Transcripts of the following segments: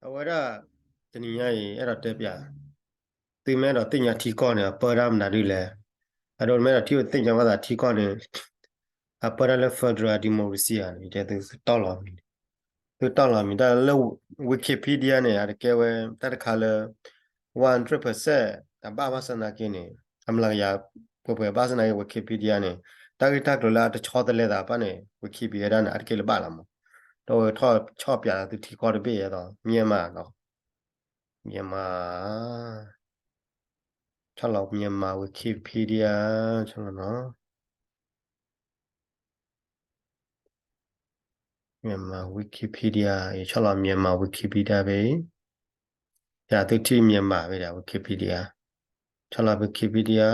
အဝဲဒၣ် တနံၤညါအံၤ အဲၣ်ဒိးတဲပျး သုမ့ၢ်အဲၣ်ဒိးသ့ၣ်ညါထံကီၢ်န့ၣ် အပၢတၢ်မနုၤဒ်လဲၣ်. အဒိ မ့ၢ်အဲၣ်ဒိးထံၣ်သ့ၣ်ညါဘၣ်သးထံကီၢ်န့ၣ် အပၢတၢ်လၢ federal democracy ဧါန့ၣ် ယတဲသု သုတီၢ်လီၤမံၤ, သုတီၢ်လီၤမံၤ တၢ်လၢ Wikipedia န့ၣ် အတကဲဝဲတၢ်တခါလၢ one hundred percent အဘၣ်ဘၣ်ဆၣ်သနာ်က့န့ၣ် အမျးကယၤပှဲၤပှဲၤဘၣ်ဆၣ်သနာ်က့ Wikipedia န့ၣ် တၢ်ဂ့ၢ်တၢ်ကျိၤလၢအတဆီတလဲသးဘၣ်န့ၣ် Wikipedia န့ၣ် အတကဲလၢၤဘၣ်လီၤမး. ဒီးဝဲထီၣ်ဆီၣ်ပျးလၢသုထံကီၢ်တဘ့ၣ်အသိး Myanmar နီၤ, Myanmar, ဆီၣ်လီၤ Myanmar Wikipedia ဆီၣ်လီၤနီၤ. Myanmar Wikipedia အံၤ ဆီၣ်လီၤ Myanmar Wikipedia ဖဲအံၤ, ယသုထံၣ် Myanmar ဖဲဒၣ် Wikipedia, ဆီၣ်လီၤ Wikipedia.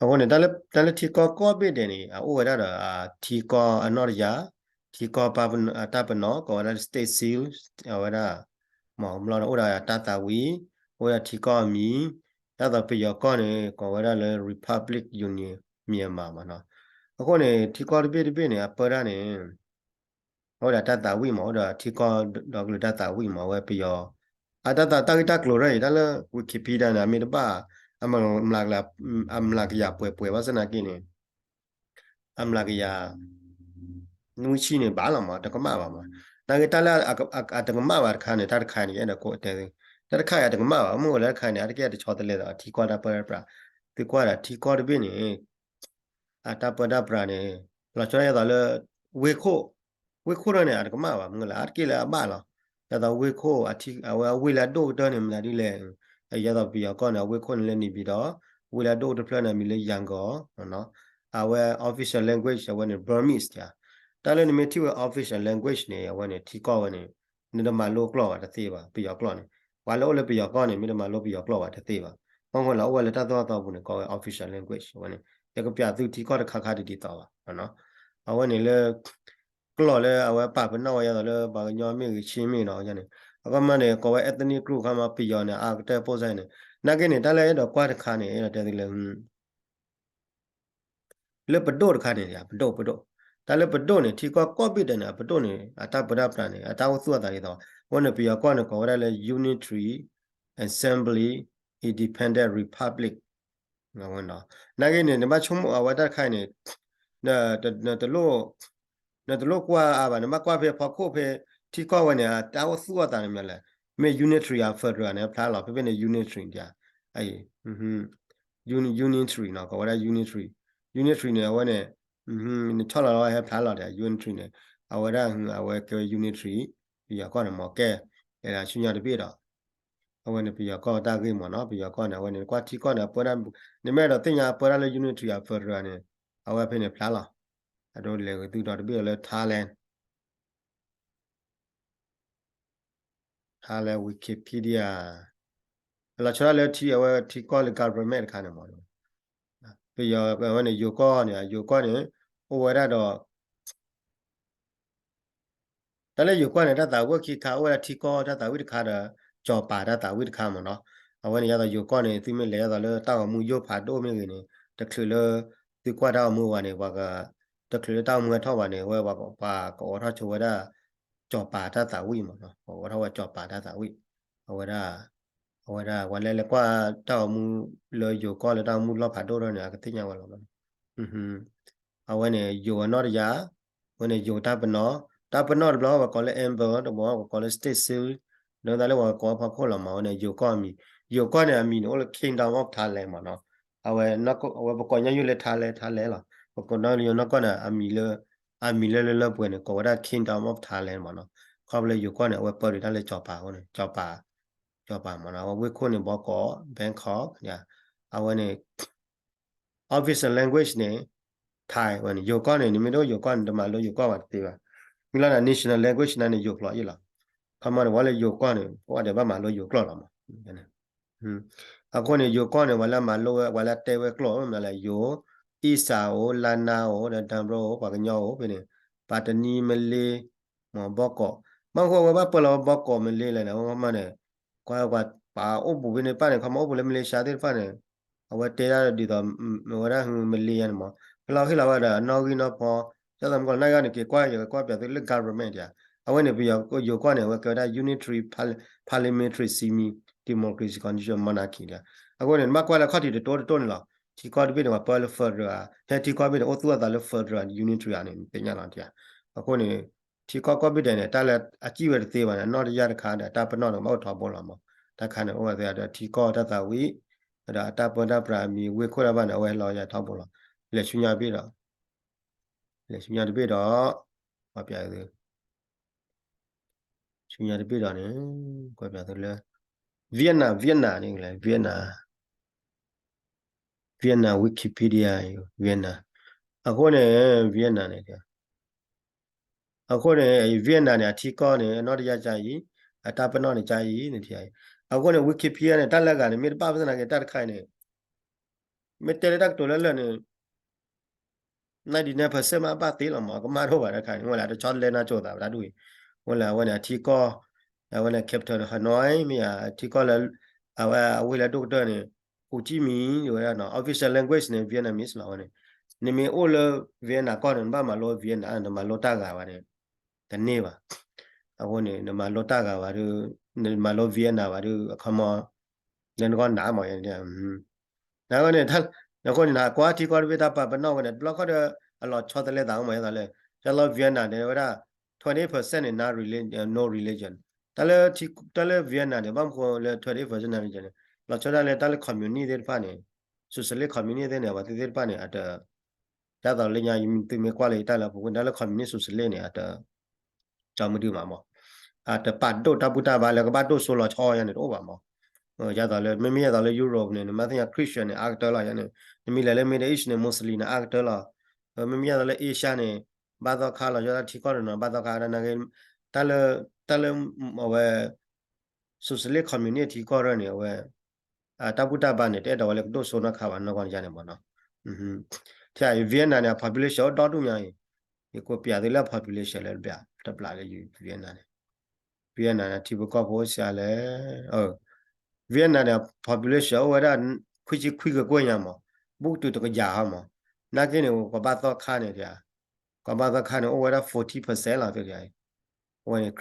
အဃိန့ၣ် တၢ်လၢထံကီၢ်ကိးဘ့ၣ်ဒဲးန့ၣ် အအိၣ်ဝဲဒၣ်ဒီး ထံကီၢ်အနီၢ်တယၢ်, ထံကီၢ်တၢ်ပနီၣ် ကိးဝဲဒၣ် state seal, အဝဲဒၣ် မ့ၢ်ဘျီန့ၣ် အိၣ်ဒီးတၢ်သးဝံၣ်, အိၣ်ဒီးထံကီၢ်အမံၤ, ဒ်သိးပယီၤကီၢ်န့ၣ် ကိးဝဲဒၣ်လၢ Republic Union Myanmar မးနီၤ. အဃိန့ၣ် ထံကီၢ်တဘ့ၣ်တဘ့ၣ်န့ၣ် အပၢတၢ်န့ၣ် အိၣ်ဒီးတၢ်သးဝံၣ်မး, အိၣ်ဒီးထံကီၢ်ဒီကလုာ်တၢ်သးဝံၣ်မး, အဝဲပယီၤ အတၢ် တၢ်ဂ့ၢ်တၢ်ကျိၤရၢၢ်အံၤ တၢ်လၢ Wikipedia န့ၣ် အမ့ၢ်တဘၣ် အမျးကယၤပှဲၤပှဲၤဘၣ်ဆၣ်သနာ်က့န့ၣ် အမျးကယၤ နွံဆံန့ၣ်ဘၣ်လီၤမး, တကမၣ်ဘၣ်မး. နာ်က့တၢ်လၢ အတကမၣ်ဘၣ်တခါန့ၣ် တၢ်တခါန့ၣ် ယအဲၣ်ဒိးကိးတဲသု, တၢ်တခါအံၤအတကမၣ်ဘၣ်, မ့ၢ်အိၣ်လၢတခါန့ၣ် အတကဲတဆီတလဲသး ထံကီၢ်တၢ်ပၢတၢ်ပြး, သုကွၢ်ဒီးထံကီၢ်တဘ့ၣ်န့ၣ် အတၢ်ပၢတၢ်ပြးန့ၣ် လီၤဆီဒၣ်ယဲသိးလၢ ဝ့ၢ်ခိၣ်, ဝ့ၢ်ခိၣ်ထီၣ်န့ၣ် အတကမၣ်ဘၣ်, မ့ၢ်လၢအတက့ၢ်လၢအဘၣ်လီၤ. ယဲသိးဝ့ၢ်ခိၣ် အဝဲအဝ့ၢ်လၢအဒိၣ်ကတၢၢ်န့ၣ် မနုၤဒ်လဲၣ်, ယဲသိးပယီၤကီၢ်န့ၣ် အဝ့ၢ်ခိၣ်န့ၣ်လၢ နေပြည်တော်, ဝ့ၢ်လၢအဒိၣ်တဖျၢၣ်န့ၣ် အမံၤလၢ Yangon, အဝဲ official language အဝဲန့ၣ် Burmese ယါ. တၢ်လၢနမ့ၢ်ထံၣ်ဝဲ official language န့ၣ် အဝဲန့ၣ် ထံကီၢ်ဝဲန့ၣ် နတမၤလိကျိာ်ဘၣ်တသ့ဘၣ်, ပယီၤကျိာ်န့ၣ်, ပှၤလၢအိၣ်လၢပယီၤကီၢ်န့ၣ် မ့ၢ်တမၤလိပယီၤကျိာ်ဘၣ်တသ့ဘၣ်. ဘၣ်မနုၤလၢအိၣ်ဝဲလၢတၢ်သိၣ်တၢ်သီပူၤန့ၣ် ကိးဝဲ official language အဝဲန့ၣ်, ယကပျးသုထံကီၢ်တခါခါဒ်ဒ်သိးဘၣ်. အဝဲန့ၣ်လၢ ကျိာ်လၢအဝဲပာ်ပနီၣ်ဝဲယဲသိးလၢ ပှၤကညီမ့ၢ်ဂ့ၤ ဆ့မ့ၢ်နီၤန့ၣ်, အခီပညီန့ၣ် ကိးဝဲ ethnic group ခီမီ ပယီၤန့ၣ် အါကတၢၢ်ပိၢ်စါန့ၣ်, နာ်က့န့ၣ် တၢ်လၢအဲၣ်ဒိးကွၢ်တခါန့ၣ် အဲၣ်ဒိးတဲသုလၢ လၢပဒိၣ်တခါန့ၣ် ပဒိၣ် ပဒိၣ်, တၢ်လၢပဒိၣ်န့ၣ် ထံကီၢ်ကိးဘ့ၣ်ဒဲးန့ၣ် အပဒိၣ်န့ၣ် အတၢ်ပၢတၢ်ပြးန့ၣ် အတၢ်အိၣ်သူၣ်အသးဒ်သိး, အဃိန့ၣ် ပယီၤကီၢ်န့ၣ် ကိးဝဲဒၣ်လၢ Unitary Assembly Independent Republic နာ်က့န့ၣ် နဘၣ်ဆိကမိၣ်အဝဲတၢ်တခါအံၤန့ၣ် နတလိၣ်ကွၢ်အါဘၣ်, နဘၣ်ကွၢ်ဖဲဖီခိၣ်ဖဲ ထံကီၢ်ဝဲန့ၣ် အတၢ်အိၣ်သူၣ်အိၣ်သးန့ၣ်မနုၤလဲၣ်, မ့ၢ် unitary ဧါ federal န့ၣ် ဖျါလီၤ, ဖဲဖဲန့ၣ် unitary ဒၣ်, အ unitary နီၤ, ကိးဝဲဒၣ် unitary, unitary န့ၣ် အဝဲန့ၣ် နဆီၣ်လီၤလီၤဝဲဟဲဖျါလီၤဒီး unitary န့ၣ် အဝဲဒၣ် အဝဲကဲဝဲ unitary, ပယီၤကီၢ်န့ၣ်မ့ၢ်ကဲ အဲၣ်ဒိးဆူညါတဘ့ၣ်ဒီး အဝဲန့ၣ် ပယီၤကီၢ်တၢ်ဂ့ၢ်မ့ၢ်နီၤ, ပယီၤကီၢ်န့ၣ် အဝဲန့ၣ် ကွၢ်ထံကီၢ်န့ၣ် အပၢဒၣ်, နမ့ၢ်အဲၣ်ဒိးသ့ၣ်ညါအပၢဒၣ်လၢ unitary ဧါ federal န့ၣ် အဝဲဖဲန့ၣ်ဖျါလီၤ, အဒိလဲၤဂ့ၤသုဒီးတဘ့ၣ်ဒီးလၢ Thailand, Thailand Wikipedia, လီၤဆီဒၣ်လၢထံ အဝဲထံကီၢ်လၢ government တခါန့ၣ်မ့ၢ် ပယီၤ အဝဲန့ၣ် ယိၤကီၢ်န့ၣ် ယိၤကီၢ်န့ၣ် အိၣ်ဝဲဒၣ်ဒီး တၢ်လၢယိၤကီၢ်န့ၣ် တၢ်သးဝံၣ်ခံခါ အိၣ်ဝဲဒၣ်ထံကီၢ်တၢ်သးဝံၣ်တခါဒီး ကၠီၤပၤတၢ်သးဝံၣ်တခါမ့ၢ်နီၤ. အဝဲန့ၣ် ယဲသိးယိၤကီၢ်န့ၣ် သုမ့ၢ်လဲၤယဲသိးလၢတၢ်ဂီၤမူယိၣ်ဖးဒိၣ်မ့ၢ်ဂ့ၤန့ၣ် တချုးလၢ သုကွၢ်တၢ်ဂီၤမူဝဲန့ၣ် ပှၤက တချုးလၢတၢ်ဂီၤမူဟဲထီၣ်ဘၣ်န့ၣ် အဝဲပှၤကအိးထီၣ်ဆိဝဲဒၣ် ကၠီၤပၤတၢ်သးဝံၣ်မ့ၢ်နီၤ. ပှၤကအိးထီၣ်ဝဲကၠီၤပၤတၢ်သးဝံၣ် အဝဲဒၣ် အဝဲဒၣ် ပှၤလၢလဲၤကွၢ်တၢ်ဂီၤမူလၢယိၤကီၢ်လၢတၢ်ဂီၤမူလီၢ်ဖးဒိၣ်ထီၣ်န့ၣ် အကသ့ၣ်ညါဝဲလီၤ. အဝဲန့ၣ် ယိၤအနီၢ်တယၢ်, အဝဲန့ၣ် ယိၤတၢ်ပနီၣ်, တၢ်ပနီၣ်တဘျီ ပှၤကိးလၢ emblem တဘျီ ပှၤကိးလၢ state seal, ဒီးတၢ်လၢပှၤကိးဖီခိၣ်လီၤမး. အဝဲန့ၣ် ယိၤကီၢ်အမံၤ, ယိၤကီၢ်န့ၣ် အမံၤန့ၣ် အိၣ်လၢ Kingdom of Thailand မ့ၢ်နီၤ. အဝဲ အဝဲပကိးညါယိၣ်လၢ Thailand Thailand လီၤ. ပကိးနီၢ်လၢယိၤနီၢ်ကီၢ်န့ၣ် အမံၤလၢ အမံၤလၢလၢလၢပှဲၤန့ၣ် ကိးဝဲဒၣ် Kingdom of Thailand မ့ၢ်နီၤ. ခီဖျိလၢယိၤကီၢ်န့ၣ် အဝဲပၢဒၣ်တၢ်လၢကၠီၤပၤအဃိန့ၣ် ကၠီၤပၤ ကၠီၤပၤမ့ၢ်နီၤ. အဝဲဝ့ၢ်ခိၣ်န့ၣ် ဘီကီး Bangkok န့ၣ်, အဝဲန့ၣ် official language န့ၣ် Thai ဝဲန့ၣ်. ယိၤကီၢ်န့ၣ် နမ့ၢ်တအိၣ်ယိၤကီၢ်န့ၣ် တမၤလိယိၤကီၢ်ဘၣ်တသ့ဘၣ်. မ့ၢ်လီၤန့ၣ် national language န့ၣ်န့ၣ် ယိၤကျိာ်ယ့ၢ်လီၤ. ခီမီန့ၣ် ပှၤလၢယိၤကီၢ်န့ၣ် ပှၤဒဲးဘၣ်မၤလိယိၤကျိာ်လီၤမး. အဃိန့ၣ် ယိၤကီၢ်န့ၣ် ပှၤလၢမၤလိဝဲ ပှၤလၢတဲဝဲကျိာ် မ့ၢ်မနုၤလဲၣ် ယိၤ, အံစၢ်အိၣ်, လါနါအိၣ်, ဒီး ဒၢဘြိအိၣ်, ပှၤကညီအိၣ်ဖဲန့ၣ်, ပၣ်တနံ မလ့ မ့ၢ်ဘီကီး. ဘၣ်မနုၤအဝဲဘၣ်ပၢလီၤဝဲဘီကီး မလ့ လဲၣ်န့ၣ် အဝဲမ့ၢ်န့ၣ် ကွၢ်ကွၢ် ပှၤအိၣ်ဘူးဖဲန့ၣ်တဖၣ်န့ၣ် ခီမီအိၣ်ဘူးလၢ Malaysia သ့ၣ်တဖၣ်န့ၣ် အဝဲတဲဒၣ်ဒ်သိး အဝဲဒၣ် မလ့ ယါန့ၣ်မး ဖဲလီၤဟ့ၣ်လီၤဝဲဒီး နီၣ်ဂံၢ်နီၣ်ဖီ ဒ်သိးမ့ၢ်ကီး နာ်က့န့ၣ် က့ၤကွၢ် ယကကွၢ်ပျးသုလၢ government ယါ အဝဲန့ၣ် ပယီၤယိၤကီၢ်န့ၣ် အဝဲကဲဝဲဒၣ် unitary parliamentary semi democracy constitutional monarchy ဒီး အဃိန့ၣ် နဘၣ်ကွၢ်လၢခီၣ်ထံးတတိၤတတိၤန့ၣ်လီၤ. ထံကီၢ်တဘ့ၣ်န့ၣ် ပှၤပၢလၢ federal ဧါ, ဟဲထံကီၢ်ဘ့ၣ်န့ၣ် အိၣ်သူၣ်အသးလၢ federal unitary ဧါန့ၣ် နသ့ၣ်ညါလီၤဧါ. အဃိန့ၣ် ထံကီၢ်ကီၢ်ဘ့ၣ်ဒဲးန့ၣ် တၢ်လၢအစံၣ်ဝဲတသ့ဘၣ်န့ၣ် အနီၢ်တယၢ်တခါဒီး တၢ်ပနီၣ်န့ၣ် ဘၣ်အိၣ်ထီဘိလီၤမး. တၢ်ခါန့ၣ် အိၣ်ဝဲသ့ၣ်ဒီး ထံကီၢ်တၢ်သးဝံၣ် ဒီးအတၢ်ပၢတၢ်ပြးအမံၤ ဝ့ၢ်ခိၣ်တၢ်ဘၣ်န့ၣ် အဝဲဟဲလီၤယၤထီဘိလီၤ. လဲၤဆူညါတဘ့ၣ်ဒီး လဲၤဆူညါတဘ့ၣ်ဒီး ပှၤပျးသု ဆူညါတဘ့ၣ်ဒီးန့ၣ် ကွဲးပျးသုလၢ Vietnam Vietnam န့ၣ်လဲၣ် Vietnam Vietnam Wikipedia Vietnam အဃိန့ၣ် Vietnam န့ၣ် အဃိန့ၣ် Vietnam န့ၣ် အထံကီၢ်န့ၣ် အနီၢ်တယၢ်ကါအံၤ အတၢ်ပနီၣ်န့ၣ်ကါအံၤန့ၣ် အဃိန့ၣ် Wikipedia န့ၣ် တၢ်လၢအဂၤန့ၣ် မ့ၢ်တဘၣ်ဖဲသနာ်က့ တၢ်တခါအံၤန့ၣ် မ့ၢ်တဲလၢတၢ်ကတိၤလၢလၢာ်န့ၣ် ninety nine percent မ့ၢ်အဘၣ်သ့လီၤမး အကမၣ်တအိၣ်ဘၣ်တၢ်တခါန့ၣ် ဝဲလၢအတဆီတလဲနီၢ်ကၠိသးဝဲဒၣ်ဒ်အံၤ ဝဲလၢအဝဲန့ၣ် အထံကီၢ် အဝဲန့ၣ် capital Hanoi မ့ၢ်ယါ အထံကီၢ်လၢ အဝဲအဝ့ၢ်လၢဒိၣ်ကတၢၢ်န့ၣ် Ho Chi Minh ဝဲဒၣ်နီၤ official language န့ၣ် Vietnamese လီၤဝဲန့ၣ် နမ့ၢ်အိၣ်လၢ Vietnam ကီၢ်န့ၣ် နဘၣ်မၤလိ Vietnam နမၤလိတၢ်ဂၤဘၣ်န့ၣ် တန့ၢ်ဘၣ် အဃိန့ၣ် နမၤလိတၢ်ဂၤဘၣ်ဒီး နမၤလိ Vietnam ဘၣ်ဒီး အခီမီ လၢနဂီၢ်နးမး ယဲန့ၣ် အဃိန့ၣ် အဃိန့ၣ် နကွၢ်ထံကီၢ်တဘ့ၣ်တၢ်ပာ်ပနီၣ်ဝဲန့ၣ် တဘျီခီဒီး အလီၤဆီတလဲသးမး ယဲသိးလၢ ယဲသိး Vietnam န့ၣ် ဝဲဒၣ် twenty-eight percent န့ၣ် no religion တၢ်လၢ တၢ်လၢ Vietnam န့ၣ် ဘၣ်မနုၤဃိလၢ twenty-eight percent no religion န့ၣ် လီၤဆီဒၣ်လၢတၢ်လၢ communist သ့ၣ်တဖၣ်န့ၣ် socialist communist သ့ၣ်န့ၣ် အဝဲသ့ၣ်သ့ၣ်တဖၣ်န့ၣ် အတ ဒ်သိးလၢညါ သုမ့ၢ်ကွၢ်လၢယတၢ်လၢပူၤကွံာ် တၢ်လၢ communist socialist န့ၣ် အတ ကၠီမဒုမးမး အတပာ်ဒိၣ်တၢ်ဘူၣ်တၢ်ဘါလၢကဘၣ်ဒိၣ်စိလီၤဆီယါန့ၣ်တအိၣ်ဘၣ်မး ယဲသိးလၢ မ့မ့ၢ်ယဲသိးလၢ Europe န့ၣ် နမ့ၢ်သ့ၣ်ညါ Christian န့ၣ် အါကတၢၢ်လီၤယါန့ၣ် နမ့ၢ်လဲၤလၢ Middle East န့ၣ် Muslim န့ၣ် အါကတၢၢ်လီၤ မ့မ့ၢ်ယဲသိးလၢ Asia န့ၣ် ဘၣ်သီခါလီၤ ယဲဒၣ်ထံကီၢ်တနီၤ ဘၣ်သီခါ နာ်က့ တၢ်လၢ တၢ်လၢ အဝဲ socialist communist ထံကီၢ်ရၢၢ်န့ၣ် အဝဲ တၢ်ဘူၣ်တၢ်ဘါန့ၣ် တအဲၣ်ဒိးဝဲလၢကဒိၣ်စိနီတခါဘၣ် နီၢ်ကီၢ်န့ၣ်ယါန့ၣ်မးနီၤ ထံ Vietnam န့ၣ် အ population အိၣ်ဒီဒူၣ်ညါအံၤ ယကပျးသုလၢအ population လၢတဘျးလၢ Vietnam န့ၣ် Vietnam န့ၣ် ထံဖိကီၢ်ဖိအိၣ်စှၤလဲၣ် Vietnam န့ၣ် population အိၣ်ဝဲဒၣ် ခွံဆံခွံကကွဲၢ်ညါမး ဘူးတုၤတကယၤဟီမး နာ်က့န့ၣ် ကဘၣ်သီခါန့ၣ် ကဘၣ်သီခါန့ၣ် အိၣ်ဝဲဒၣ် forty percent လီၤ အဝဲန့ၣ်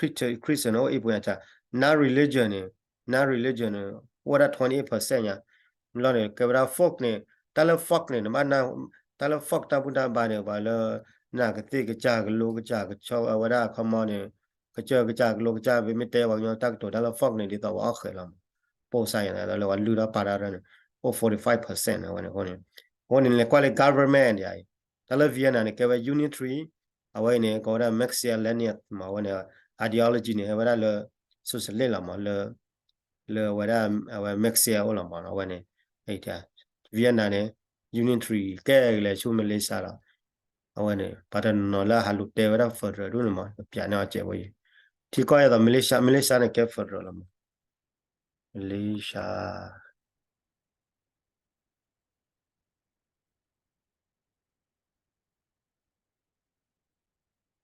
Christian န့ၣ် အိၣ်အ့ၣ်ပှဲၤညါ non-religion န့ၣ် non-religion န့ၣ် အိၣ်ဝဲဒၣ် twenty-eight percent ညါ လီၤန့ၣ် ကဲဝဲဒၣ် folk န့ၣ် တၢ်လၢ folk န့ၣ် နဘၣ် တၢ်လၢ folk တၢ်ဘူၣ်တၢ်ဘါန့ၣ် ပှၤလၢ နာ်ကသ့ၣ်ကစၢ်ကလိကစၢ်ကဆီ အဝဲဒၣ်အခီမီန့ၣ် ကစၢ်ကစၢ်ကလိကစၢ် ပမ့ၢ်တဲပှၤကညီတၢ်ကတိၤတၢ်လၢ folk န့ၣ် ဒ်သိးပှၤအီၣ်ဃဲၤလီၤမး ပိၢ်စါယၤန့ၣ် လၢပှၤလုၢ်ထီၣ်ပာ်တၢ်ရၢၢ်န့ၣ် အိၣ် forty-five percent န့ၣ် အဝဲန့ၣ်အဃိန့ၣ် အဃိန့ၣ် လဲၤကွၢ်လၢ government ဒ်အံၤ တၢ်လၢ Vietnam န့ၣ် ကဲဝဲ unitary အဝဲအံၤန့ၣ် ကိးဝဲဒၣ် Marxist Leninist မး အဝဲန့ၣ် ideology န့ၣ် ဟဲဝဲဒၣ်လၢ socialist လီၤမး လၢ လၢအဝဲဒၣ် အဝဲ Marxist အိၣ်လီၤမး အဝဲန့ၣ် Vietnam န့ၣ် unitary ကဲကလဲၤဆူ Malaysia လီၤ အဝဲန့ၣ် ပှၤတနီၤနီၤလၢအဟးလူၤတဲဝဲဒၣ် federal ဒူၣ်န့ၣ်မး ပျးန့ၢ်အီၤစဲးဖိအံၤ ထံကီၢ်ယဲသိး Malaysia Malaysia န့ၣ် ကဲ federal လီၤမး Malaysia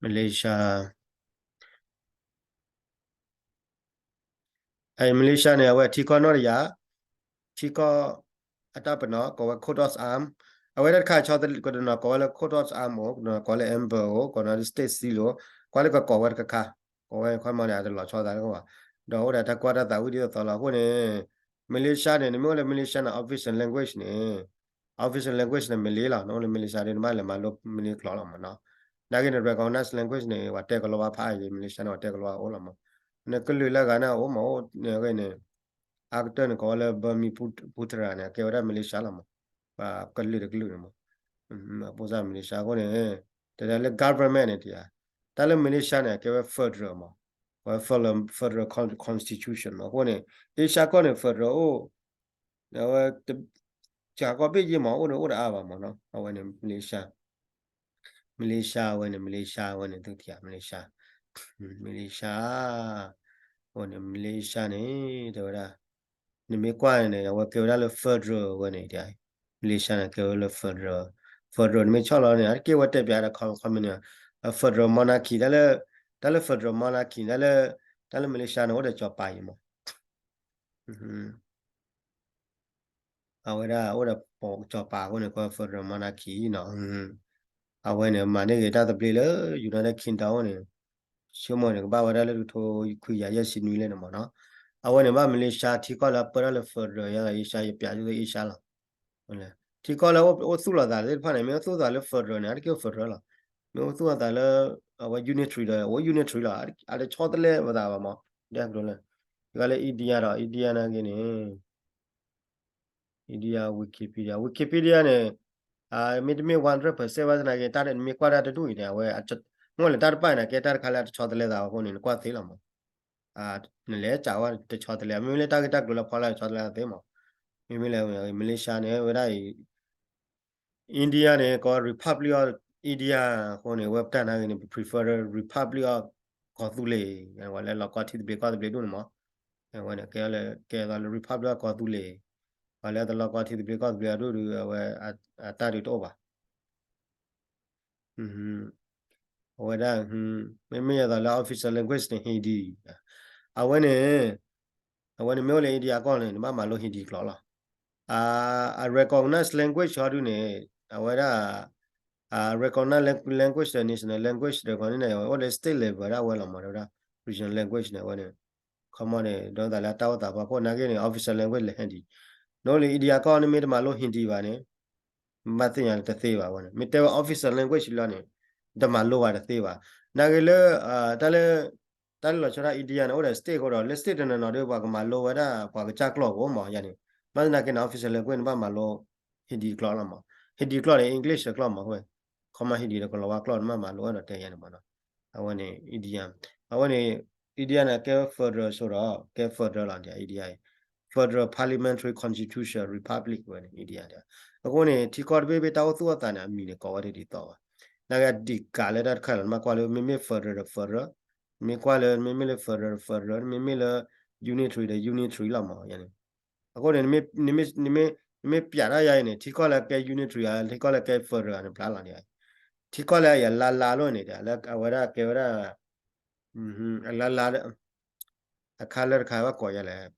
Malaysia အ Malaysia န့ၣ် အဝဲထံကီၢ်နီၢ်တယၤ ထံကီၢ်အတၢ်ပနီၣ် ကိးဝဲ coat of arm အဝဲတၢ်တခါဆီတလဲကတနီၤကိးဝဲလၢ coat of arm အိၣ် ကတနီၤကိးဝဲလၢ emperor အိၣ် ကိးနီၤ state seal အိၣ် ကွၢ်လၢကကိးဝဲတခါခါ ကိးဝဲခီမီန့ၣ် အတလီၤဆီသးလၢကဘၣ် ဒီးအိၣ်ဒီးတၢ်ကွၢ်တၢ်သးဝံၣ်ဒ်သိးသိးလီၤ အဃိန့ၣ် Malaysia န့ၣ် နမ့ၢ်အိၣ်လၢ Malaysia န့ၣ် official language န့ၣ် official language န့ၣ် Malay လီၤ နအိၣ်လၢ Malaysia ဒီး နဘၣ်လဲၤမၤလိ Malay ကျိာ်လီၤမးနီၤ နာ်က့န့ၣ် recognized language န့ၣ် ပှၤတဲကလီၤဝါဖးအံၤ Malaysia န့ၣ် ပှၤတဲကလီၤဝါအိၣ်လီၤမး နကလုာ်လၢအဂၤန့ၣ်အိၣ်မးအိၣ်န့ၣ်ဂ့ၤန့ၣ် အါကတၢၢ်န့ၣ် ကိးဝဲလၢ Burmese Pu- Putera န့ၣ် အကဲဝဲဒၣ် Malaysia လီၤမး ပှၤကလုာ်တကလုာ်န့ၣ်မး အပိၢ်စၢ် Malaysia အဃိန့ၣ် တဲဒၣ်လၢ government န့ၣ်တယၤ တၢ်လၢ Malaysia န့ၣ် အကဲဝဲ federal မး ဝဲ federal federal con- constitution မး အဃိန့ၣ် Asia ကီၢ်န့ၣ် federal အိၣ် အဝဲ ကၢကီၢ်ဘ့ၣ်ယ့ၢ်မး အိၣ်န့ၣ်အိၣ်တအါဘၣ်မးနီၤ အဝဲန့ၣ် Malaysia Malaysia အဝဲန့ၣ် Malaysia အဝဲန့ၣ် သုထံၣ် Malaysia Malaysia အဝဲန့ၣ် Malaysia န့ၣ် တဲဝဲဒၣ် နမ့ၢ်ကွၢ်န့ၣ် အဝဲကဲဝဲဒၣ်လၢ federal ဝဲန့ၣ် Malaysia န့ၣ် ကဲဝဲလၢ federal federal နမ့ၢ်ဆီၣ်လီၤန့ၣ် အတက့ၢ်ဝဲတဲပျးဒီး ခီမီန့ၣ် federal monarchy တၢ်လၢ တၢ်လၢ federal monarchy တၢ်လၢ တၢ်လၢ Malaysia န့ၣ် အိၣ်ဒီးစီၤပၤအံၤမး အဝဲဒၣ်အိၣ်ဒီးစီၤပၤအဃိန့ၣ် ကီး federal monarchy နီၤ အဝဲန့ၣ် မၤန့ၢ်ဂ့ၤတၢ်သဘျ့လၢ United Kingdom န့ၣ် ဆိကမိၣ်န့ၣ် ကဘၣ်ဝဲဒၣ်လၢတကထိခွံကယၤယဲၢ်ဆံနွံလံန့ၣ်မ့ၢ်နီၤ. အဝဲန့ၣ်ဘၣ် Malaysia ထံကီၢ်လၢအပၢတၢ်လၢ federal ယဲ Asia ယပျးသု Asia လီၤ. ထံကီၢ်လၢအအိၣ်သူၣ်လီၤသးသ့ၣ်တဖၣ်န့ၣ် မ့ၢ်အိၣ်သူၣ်သးလၢ federal န့ၣ် အါတက့ၢ်အိၣ် federal လီၤ. မ့ၢ်အိၣ်သူၣ်သးလၢ အဝဲ unitary ဒီး အိၣ် unitary လီၤ. အတဆီတလဲပသးဘၣ်မ့ၢ် ဒ်ကလၢ ယကလၢ India ဒီး India နာ်က့န့ၣ် India Wikipedia Wikipedia န့ၣ် မ့တမ့ၢ် one hundred percent ဘၣ်သနာ်က့ တၢ်နမ့ၢ်ကွၢ်တၢ်တဒူၣ်အံၤန့ၣ် အဝဲ မ့ၢ်လၢတၢ်တဖၣ်အံၤန့ၣ် ကဲတၢ်တခါလၢအတဆီတလဲသးအဃိန့ၣ် နကွၢ်သ့လီၤမ့ၢ်. နလဲၤစးဝဲတဆီတလဲ မ့မ့ၢ်လၢတၢ်ဂ့ၢ်တၢ်ကျိၤလၢဖီလာ်တဆီတလဲသးသ့မ့ၢ်. မ့မ့ၢ်လၢ Malaysia န့ၣ် ဝဲဒၣ်အံၤ India န့ၣ် ကိး Republic of India အဃိန့ၣ် ဝဲပတၢ်နာ်က့န့ၣ် ပ prefer Republic of ကီၢ်သူလ့ၤ ဝဲလၢလီၤကီထံသဘျ့ကီၢ်သဘျ့ဒူၣ်န့ၣ်မ့ၢ်. ဝဲန့ၣ် ကဲလၢ ကဲသိးလၢ Republic of ကီၢ်သူလ့ၤ ပှၤလၢတလီၤကီထံသဘျ့ကီၢ်သဘျ့အဒူၣ်ဒီး အဝဲ အတၢ်ဒုးတအိၣ်ဘၣ်. အဝဲဒၣ် မ့မ့ၢ်ယသိးလၢ official language န့ၣ် Hindi အဝဲန့ၣ် အဝဲန့ၣ်မ့ၢ်အိၣ်လၢ India ကီၢ်န့ၣ် နဘၣ်မၤလိ Hindi ကျိာ်လီၤ. အ recognized language ဟီဒုန့ၣ် အဝဲဒၣ် recognized language ဒီး national language ဒီး ခီန့ၣ် အိၣ်လၢ state level ဒၣ်ဝဲလီၤမ့ၢ် တဲဝဲဒၣ် regional language န့ၣ် အဝဲန့ၣ် ခီမီန့ၣ် ဒီးသးလၢတၢ်အိၣ်သးဖီခိၣ်နာ်က့န့ၣ် official language လၢ Hindi နအိၣ်လၢ India ကီၢ်န့ၣ် မ့ၢ်တမၤလိ Hindi ဘၣ်န့ၣ် ဘၣ်သ့ၣ်ညါတသ့ဘၣ်ဝဲန့ၣ် မ့ၢ်တဲဝဲ official language လီၤန့ၣ် တမၤလိဘၣ်တသ့ဘၣ်. နာ်က့လၢ တၢ်လၢ တၢ်လၢလီၤဆီဒၣ် India န့ၣ် အိၣ်ဒီး state အဃိဒီး လၢ state တနီၤနီၤဒီး ပှၤကမၤလိဝဲဒၣ် ပှၤကစၢ်ကျိာ်ဖိမ့ၢ်ယၤန့ၣ် ဘၣ်သနာ်က့န့ၣ် official language န့ၣ် ဘၣ်မၤလိ Hindi ကျိာ်လီၤမ့ၢ်. Hindi ကျိာ်န့ၣ် English ကျိာ်မ့ၢ်ဝဲ ခီမီ Hindi ဒီးကလီၤဝါကျိာ်န့ၣ် ဘၣ်မၤလိဝဲဒီးတဲယၤန့ၣ်မ့ၢ်နီၤ. အဝဲန့ၣ် India အဝဲန့ၣ် India န့ၣ် ကဲ federal စိဒီး ကဲ federal လီၤ India အံၤ Federal Parliamentary Constitution Republic ဝဲန့ၣ် India အဃိန့ၣ် ထံကီၢ်တဘ့ၣ်ဘ့ၣ်တၢ်အိၣ်သူၣ်အိၣ်သးန့ၣ် အမံၤန့ၣ် ကိးဝဲဒ်သိးဘၣ်. နာ်က့အဓိကလၢတၢ်တခါလီၤ နဘၣ်ကွၢ်လၢ မ့မ့ၢ် federal ဒီး federal မ့ၢ်ကွၢ်လၢ မ့မ့ၢ်လၢ federal ဒီး federal မ့မ့ၢ်လၢ unitary ဒီး unitary လီၤမ့ၢ်ယၤန့ၣ်. အဃိန့ၣ် နမ့ၢ်ပျးတၢ်ယၤအံၤန့ၣ် ထံကီၢ်လၢကဲ unitary ဧါ ထံကီၢ်လၢကဲ federal န့ၣ် ဖျါလီၤန့ၣ် ထံကီၢ်လၢအယၤလါလါလိၤန့ၣ် လၢအဝဲဒၣ်ကဲဝဲဒၣ် အလါလါ အခါလၢတခါဘၣ်ကိးယၤလဲၣ်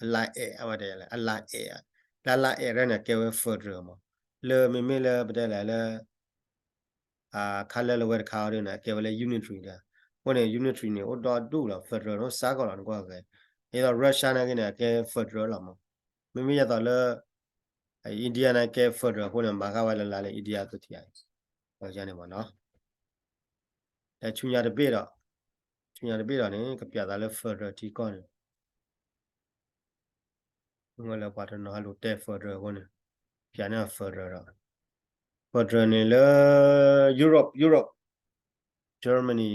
အလါအဲၣ် အဝဲတဲယၤလဲၣ် အလါအဲၣ် လါလါအဲၣ်ရဲၣ်န့ၣ် ကဲဝဲ federal မ့ၢ် လၢမ့မ့ၢ်လၢပတဲလဲၣ်လၢ အခါလၢလဝဲတခါအီၤဒ်န့ၣ် အကဲဝဲလၢ unitary ဒီး အဃိန့ၣ် unitary န့ၣ် အိၣ်ဒီဒူၣ်လီၤ federal န့ၣ် အိၣ်စါကီးလီၤ နကွၢ်ဂ့ၤ ဒ်သိး Russia နာ်က့န့ၣ် အကဲ federal လီၤမ့ၢ် မ့မ့ၢ်ယသိးလၢ India န့ၣ် ကဲ federal အဃိန့ၣ် မၤဃၣ်ဝဲလၢလါလၢ India သုထံၣ်ဧါ န့ၣ်မ့ၢ်နီၤ ဒီးဆူညါတဘ့ၣ်ဒီး ဆူညါတဘ့ၣ်ဒီးန့ၣ် ကပျးသးလၢ federal ထံကီၢ်န့ၣ် မ့ၢ်လၢပှၤတနီၤဟဲလိာ်တဲ federal အဃိန့ၣ် ပျးန့ၢ် federal ဒီး federal န့ၣ်လၢ Europe Europe Germany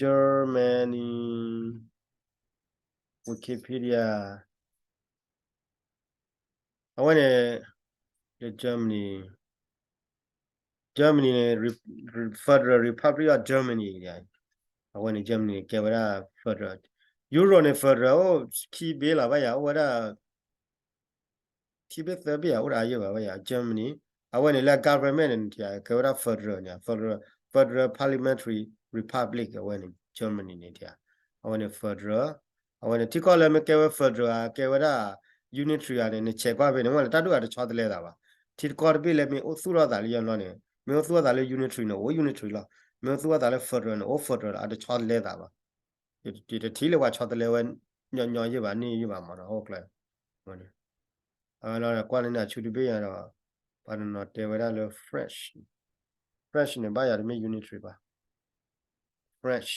Germany Wikipedia အဝဲန့ၣ် Germany Germany န့ၣ် Federal Republic of Germany အဝဲန့ၣ် Germany ကဲဝဲဒၣ် federal Europe န့ၣ် federal အိၣ်ခံဘ့ၣ်လီၤဘၣ်ယၤ အိၣ်ဝဲဒၣ် ခံဘ့ၣ်သၢဘ့ၣ်ယၤ အိၣ်ဒီးအယိာ်ဘၣ်ဝဲယၤ Germany အဝဲန့ၣ်လၢ government န့ၣ် ကဲဝဲဒၣ် federal န့ၣ် federal federal parliamentary republic အဝဲန့ၣ် Germany န့ၣ် အဝဲန့ၣ် federal အဝဲန့ၣ် ထံကီၢ်လၢမ့ၢ်ကဲဝဲ federal ကဲဝဲဒၣ် unitary ဧါန့ၣ် နဆဲးကွၢ်ဖဲန့ၣ် မ့ၢ်လၢတၢ်ဒူၣ်အတဆီတလဲသးဘၣ် ထံတကီၢ်တဘ့ၣ်လၢမ့ၢ်အိၣ်သူၣ်ထီၣ်သးလၢယနီၢ်န့ၣ် မ့ၢ်အိၣ်သူၣ်ထီၣ်သးလၢ unitary န့ၣ် အိၣ် unitary လီၤ မ့ၢ်အိၣ်သူၣ်ထီၣ်သးလၢ federal န့ၣ် အိၣ် federal လီၤ အတဆီတလဲသးဘၣ် ယတထံၣ်လၢပှၤဆီတလဲဝဲ ညီညီယဲၢ်ဘၣ် န့ၢ်ယဲၢ်ဘၣ်မ့ၢ်နီၤ အိၣ်ကျဲ အဝဲလီၤကွၢ်လၢန့ၣ်အဆူတဘ့ၣ်ယၤဒီး ပှၤတနီၤတဲဝဲဒၣ်လၢ French French န့ၣ် ဘၣ်ယၤတမ့ၢ် unitary ဘၣ် French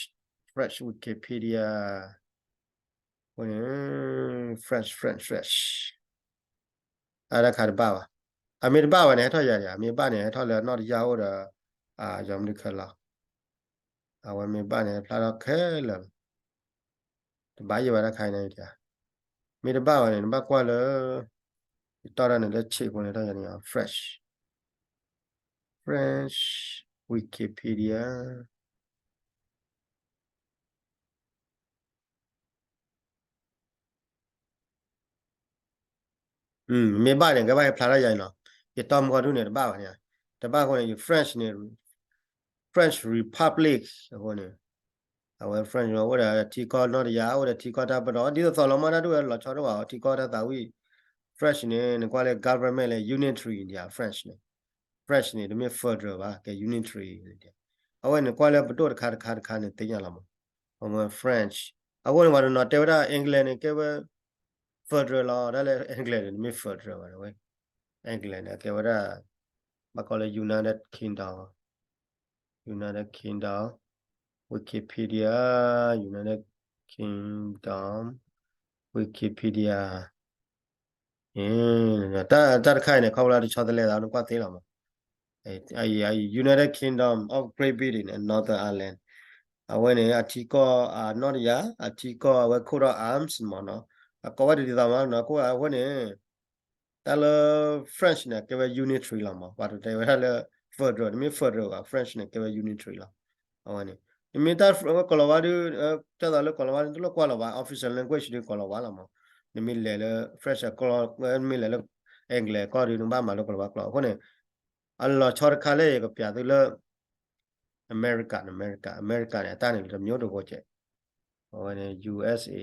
French Wikipedia အဃိန့ၣ် French French French အတၢ်ခါတဘၣ်ဘၣ် အမ့ၢ်တဘၣ်ဘၣ်န့ၣ် ဟဲထီၣ်ယၤန့ၣ် အမ့ၢ်ဘၣ်န့ၣ် ဟဲထီၣ်လၢအနီၢ်တယၢ်အိၣ်ဒီး ယီၤမနုၤခဲလၢာ် အဝဲမ့ၢ်ဘၣ်န့ၣ် ဖျါထီၣ်ခဲလၢာ် တဘၣ်ယဲၢ်ဘၣ်တၢ်ခါအံၤန့ၣ် မ့ၢ်တဘၣ်ဘၣ်န့ၣ် နဘၣ်ကွၢ်လၢ ယတီၢ်တၢ်န့ၣ်လၢဆံးဖိန့ၣ် တၢ်ယၤန့ၣ် French French Wikipedia မ့ၢ်ဘၣ်န့ၣ် ကဘၣ်ဟဲဖျါထီၣ်ယၤအံၤနီၤ ယတီၢ်မုၢ်ကီၢ်ဒူၣ်န့ၣ် တဘၣ်ဘၣ်န့ၣ် တဘၣ်အဃိန့ၣ် French န့ၣ် French Republic အဃိန့ၣ် အဝဲ French န့ၣ် အိၣ်ဒီးထံကီၢ်နီၢ်တယၤ အိၣ်ဒီးထံကီၢ်တၢ်ပနီၣ် ဒ်သိးသိးလီၤမး တၢ်ဒ်ဝဲလီၤဆီဒိၣ်ဘၣ် ထံကီၢ်တၢ်သးဝံၣ် French န့ၣ် နကွၢ်လၢ government လၢ unitary ဒံး French န့ၣ် French န့ၣ် တမ့ၢ် federal ဘၣ် ကဲ unitary အဝဲန့ၣ်ကွၢ်လၢပဒိၣ်တခါတခါတခါန့ၣ် သ့ၣ်ညါလီၤမး French အဃိန့ၣ် ပှၤတနီၤတဲဝဲဒၣ် England န့ၣ် ကဲဝဲ federal လီၤ တၢ်လၢ England န့ၣ် တမ့ၢ် federal ဘၣ်ဝဲ England န့ၣ် အကဲဝဲဒၣ် ဘၣ်ကီးလၢ United Kingdom United Kingdom Wikipedia United Kingdom Wikipedia တၢ်တခါအံၤန့ၣ် ခီဖျိလၢတဆီတလဲသး နကွၢ်သ့လီၤမး United Kingdom of Great Britain and Northern Ireland အဝဲန့ၣ် အထံကီၢ်အနီၢ်တယၤ အထံကီၢ်အဝဲ coat of arms မးနီၤ အကိးဝဲဒ်သိးမးနီၤ အဃိန့ၣ် တၢ်လၢ French န့ၣ် ကဲဝဲ unitary လီၤမး ပှၤတတဲဝဲဒၣ်လၢ federal တမ့ၢ် federal ဘၣ် French န့ၣ် ကဲဝဲ unitary လီၤ အဝဲန့ၣ် နမ့ၢ်တၢ်ကီၤလၤဝါဒုး ကၢ်သိးလၢကီၤလၤဝါဒုး တလိၣ်ကွၢ်လီၤဘၣ် official language ဒုးကီၤလၤဝါလီၤမး နမ့ၢ်လဲၤလၢ French ကီၢ် နမ့ၢ်လဲၤလၢ England ကီၢ်ဒုး နဘၣ်မၤလိကီၤလၤဝါကျိာ် အဃိန့ၣ် အလီၤဆီတခါလၢယကပျးသုလၢ America န့ၣ် America America န့ၣ် အတၢ်န့ၣ် တမျိုးတဂိကဲး အဝဲန့ၣ် USA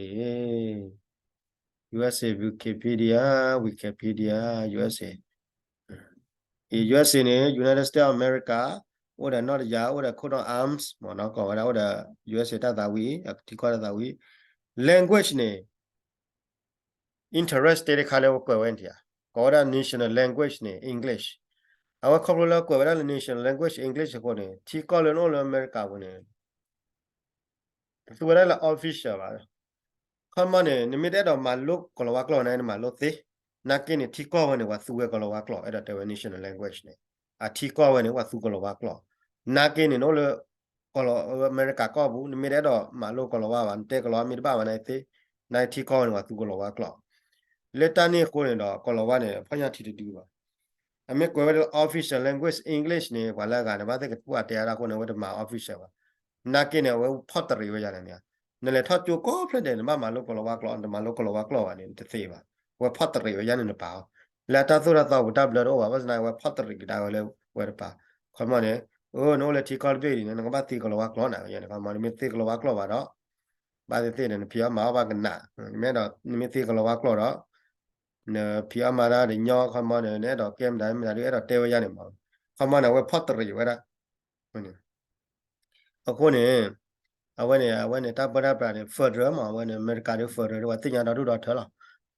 USA Wikipedia Wikipedia USA USA န့ၣ် United States of America အိၣ်ဒီးနီၢ်တယၤ အိၣ်ဒီး coat of arms မ့ၢ်နီၤ ကိးဝဲဒၣ်အိၣ်ဒီး USA တၢ်သးဝံၣ် အထံကီၢ်တၢ်သးဝံၣ် language န့ၣ် interest တခါလၢပကွဲးဝဲန့ၣ်တယၤ ကိးဝဲဒၣ် national language န့ၣ် English အဝဲခီဖျိလၢကွဲးဝဲဒၣ်လၢ national language English အဃိန့ၣ် ထံကီၢ်လၢနအိၣ်လၢအမဲရကၤပူၤန့ၣ် တသူဝဲဒၣ်လၢ official ဘၣ် ခီမီန့ၣ် နမ့ၢ်တအဲၣ်ဒိးမၤလိကီၤလၤဝါကျိာ်န့ၣ် နမၤလိသ့ နာ်က့န့ၣ် ထံကီၢ်ဝဲန့ၣ် ပှၤသူဝဲကီၤလၤဝါကျိာ် အဲၣ်ဒိးတဲဝဲ national language န့ၣ် အထံကီၢ်ဝဲန့ၣ် ပှၤသူကီၤလၤဝါကျိာ် နာ်က့န့ၣ် နအိၣ်လၢ အမဲရကၤကီၢ်ပူၤ နမ့ၢ်တအဲၣ်ဒိးမၤလိကီၤလၤဝါဘၣ် နတဲကီၤလၤဝါမ့ၢ်တဘၣ်ဘၣ်န့ၣ်သ့ နာ်က့ထံကီၢ်ဝဲန့ၣ် ပှၤသူကီၤလၤဝါကျိာ် လၢတၢ်န့ၣ်အဃိန့ၣ်ဒီး ကီၤလၤဝါန့ၣ် ဖီၣ်ညါထံတဒုဘၣ် အမ့ၢ်ကွဲးဝဲဒၣ် official language English န့ၣ် ပှၤလၢအဂၤန့ၣ် ဘၣ်သ့ၣ်ကတပှၢ်တဲအါဒၣ်အဃိန့ၣ် အဝဲတမၤ official ဘၣ် နာ်က့န့ၣ် အဝဲဖီၣ်တရံးဝဲယၤန့ၣ် နလဲၤထီၣ်ကၠိကိးဖျၢၣ်ဒဲး နဘၣ်မၤလိကီၤလၤဝါကျိာ် နတမၤလိကီၤလၤဝါကျိာ်ဘၣ်န့ၣ် တသ့ဘၣ် အဝဲဖီၣ်တရံးဝဲယၤန့ၣ်တပၤအီၤ လၢအတၢ်သိၣ်တၢ်သီပူၤတၢ်ဘျၢတအိၣ်ဘၣ် ဘၣ်ဆၣ်သနာ်က့ အဝဲဖီၣ်တရံးကဒါဝဲလၢဝဲတပၤ ခီမီန့ၣ် အၢ နအိၣ်လၢထံကီၢ်တဘ့ၣ်ဒ်န့ၣ် နကဘၣ်သ့ကီၤလၤဝါကျိာ်နၤ ယၤန့ၣ် ခီမီ နမ့ၢ်သ့ကီၤလၤဝါကျိာ်ဘၣ်ဒီး ဘၣ်သ့ၣ်သ့ၣ်န့ၣ် နဖံးအီၣ်မၤအီၣ်ဘၣ်ကနး နမ့ၢ်ဒီး နမ့ၢ်သ့ကီၤလၤဝါကျိာ်ဒီး နဖံးအီၣ်မၤတၢ်တညီ ခီမီန့ၣ် နအဲၣ်ဒိးကဲမတၤမတၤဒုး အဲၣ်ဒိးတဲဝဲယၤန့ၣ်မး ခီမီန့ၣ် အဝဲဖီၣ်တရံးဝဲဒၣ် အဃိန့ၣ် အဝဲန့ၣ် အဝဲန့ၣ် တၢ်ပၢတၢ်ပြးန့ၣ် federal မး အဝဲန့ၣ် အမဲရကၤဒုး federal ဒ်ပှၤသ့ၣ်ညါဒီဒူၣ်ဒီထၢလီၤ.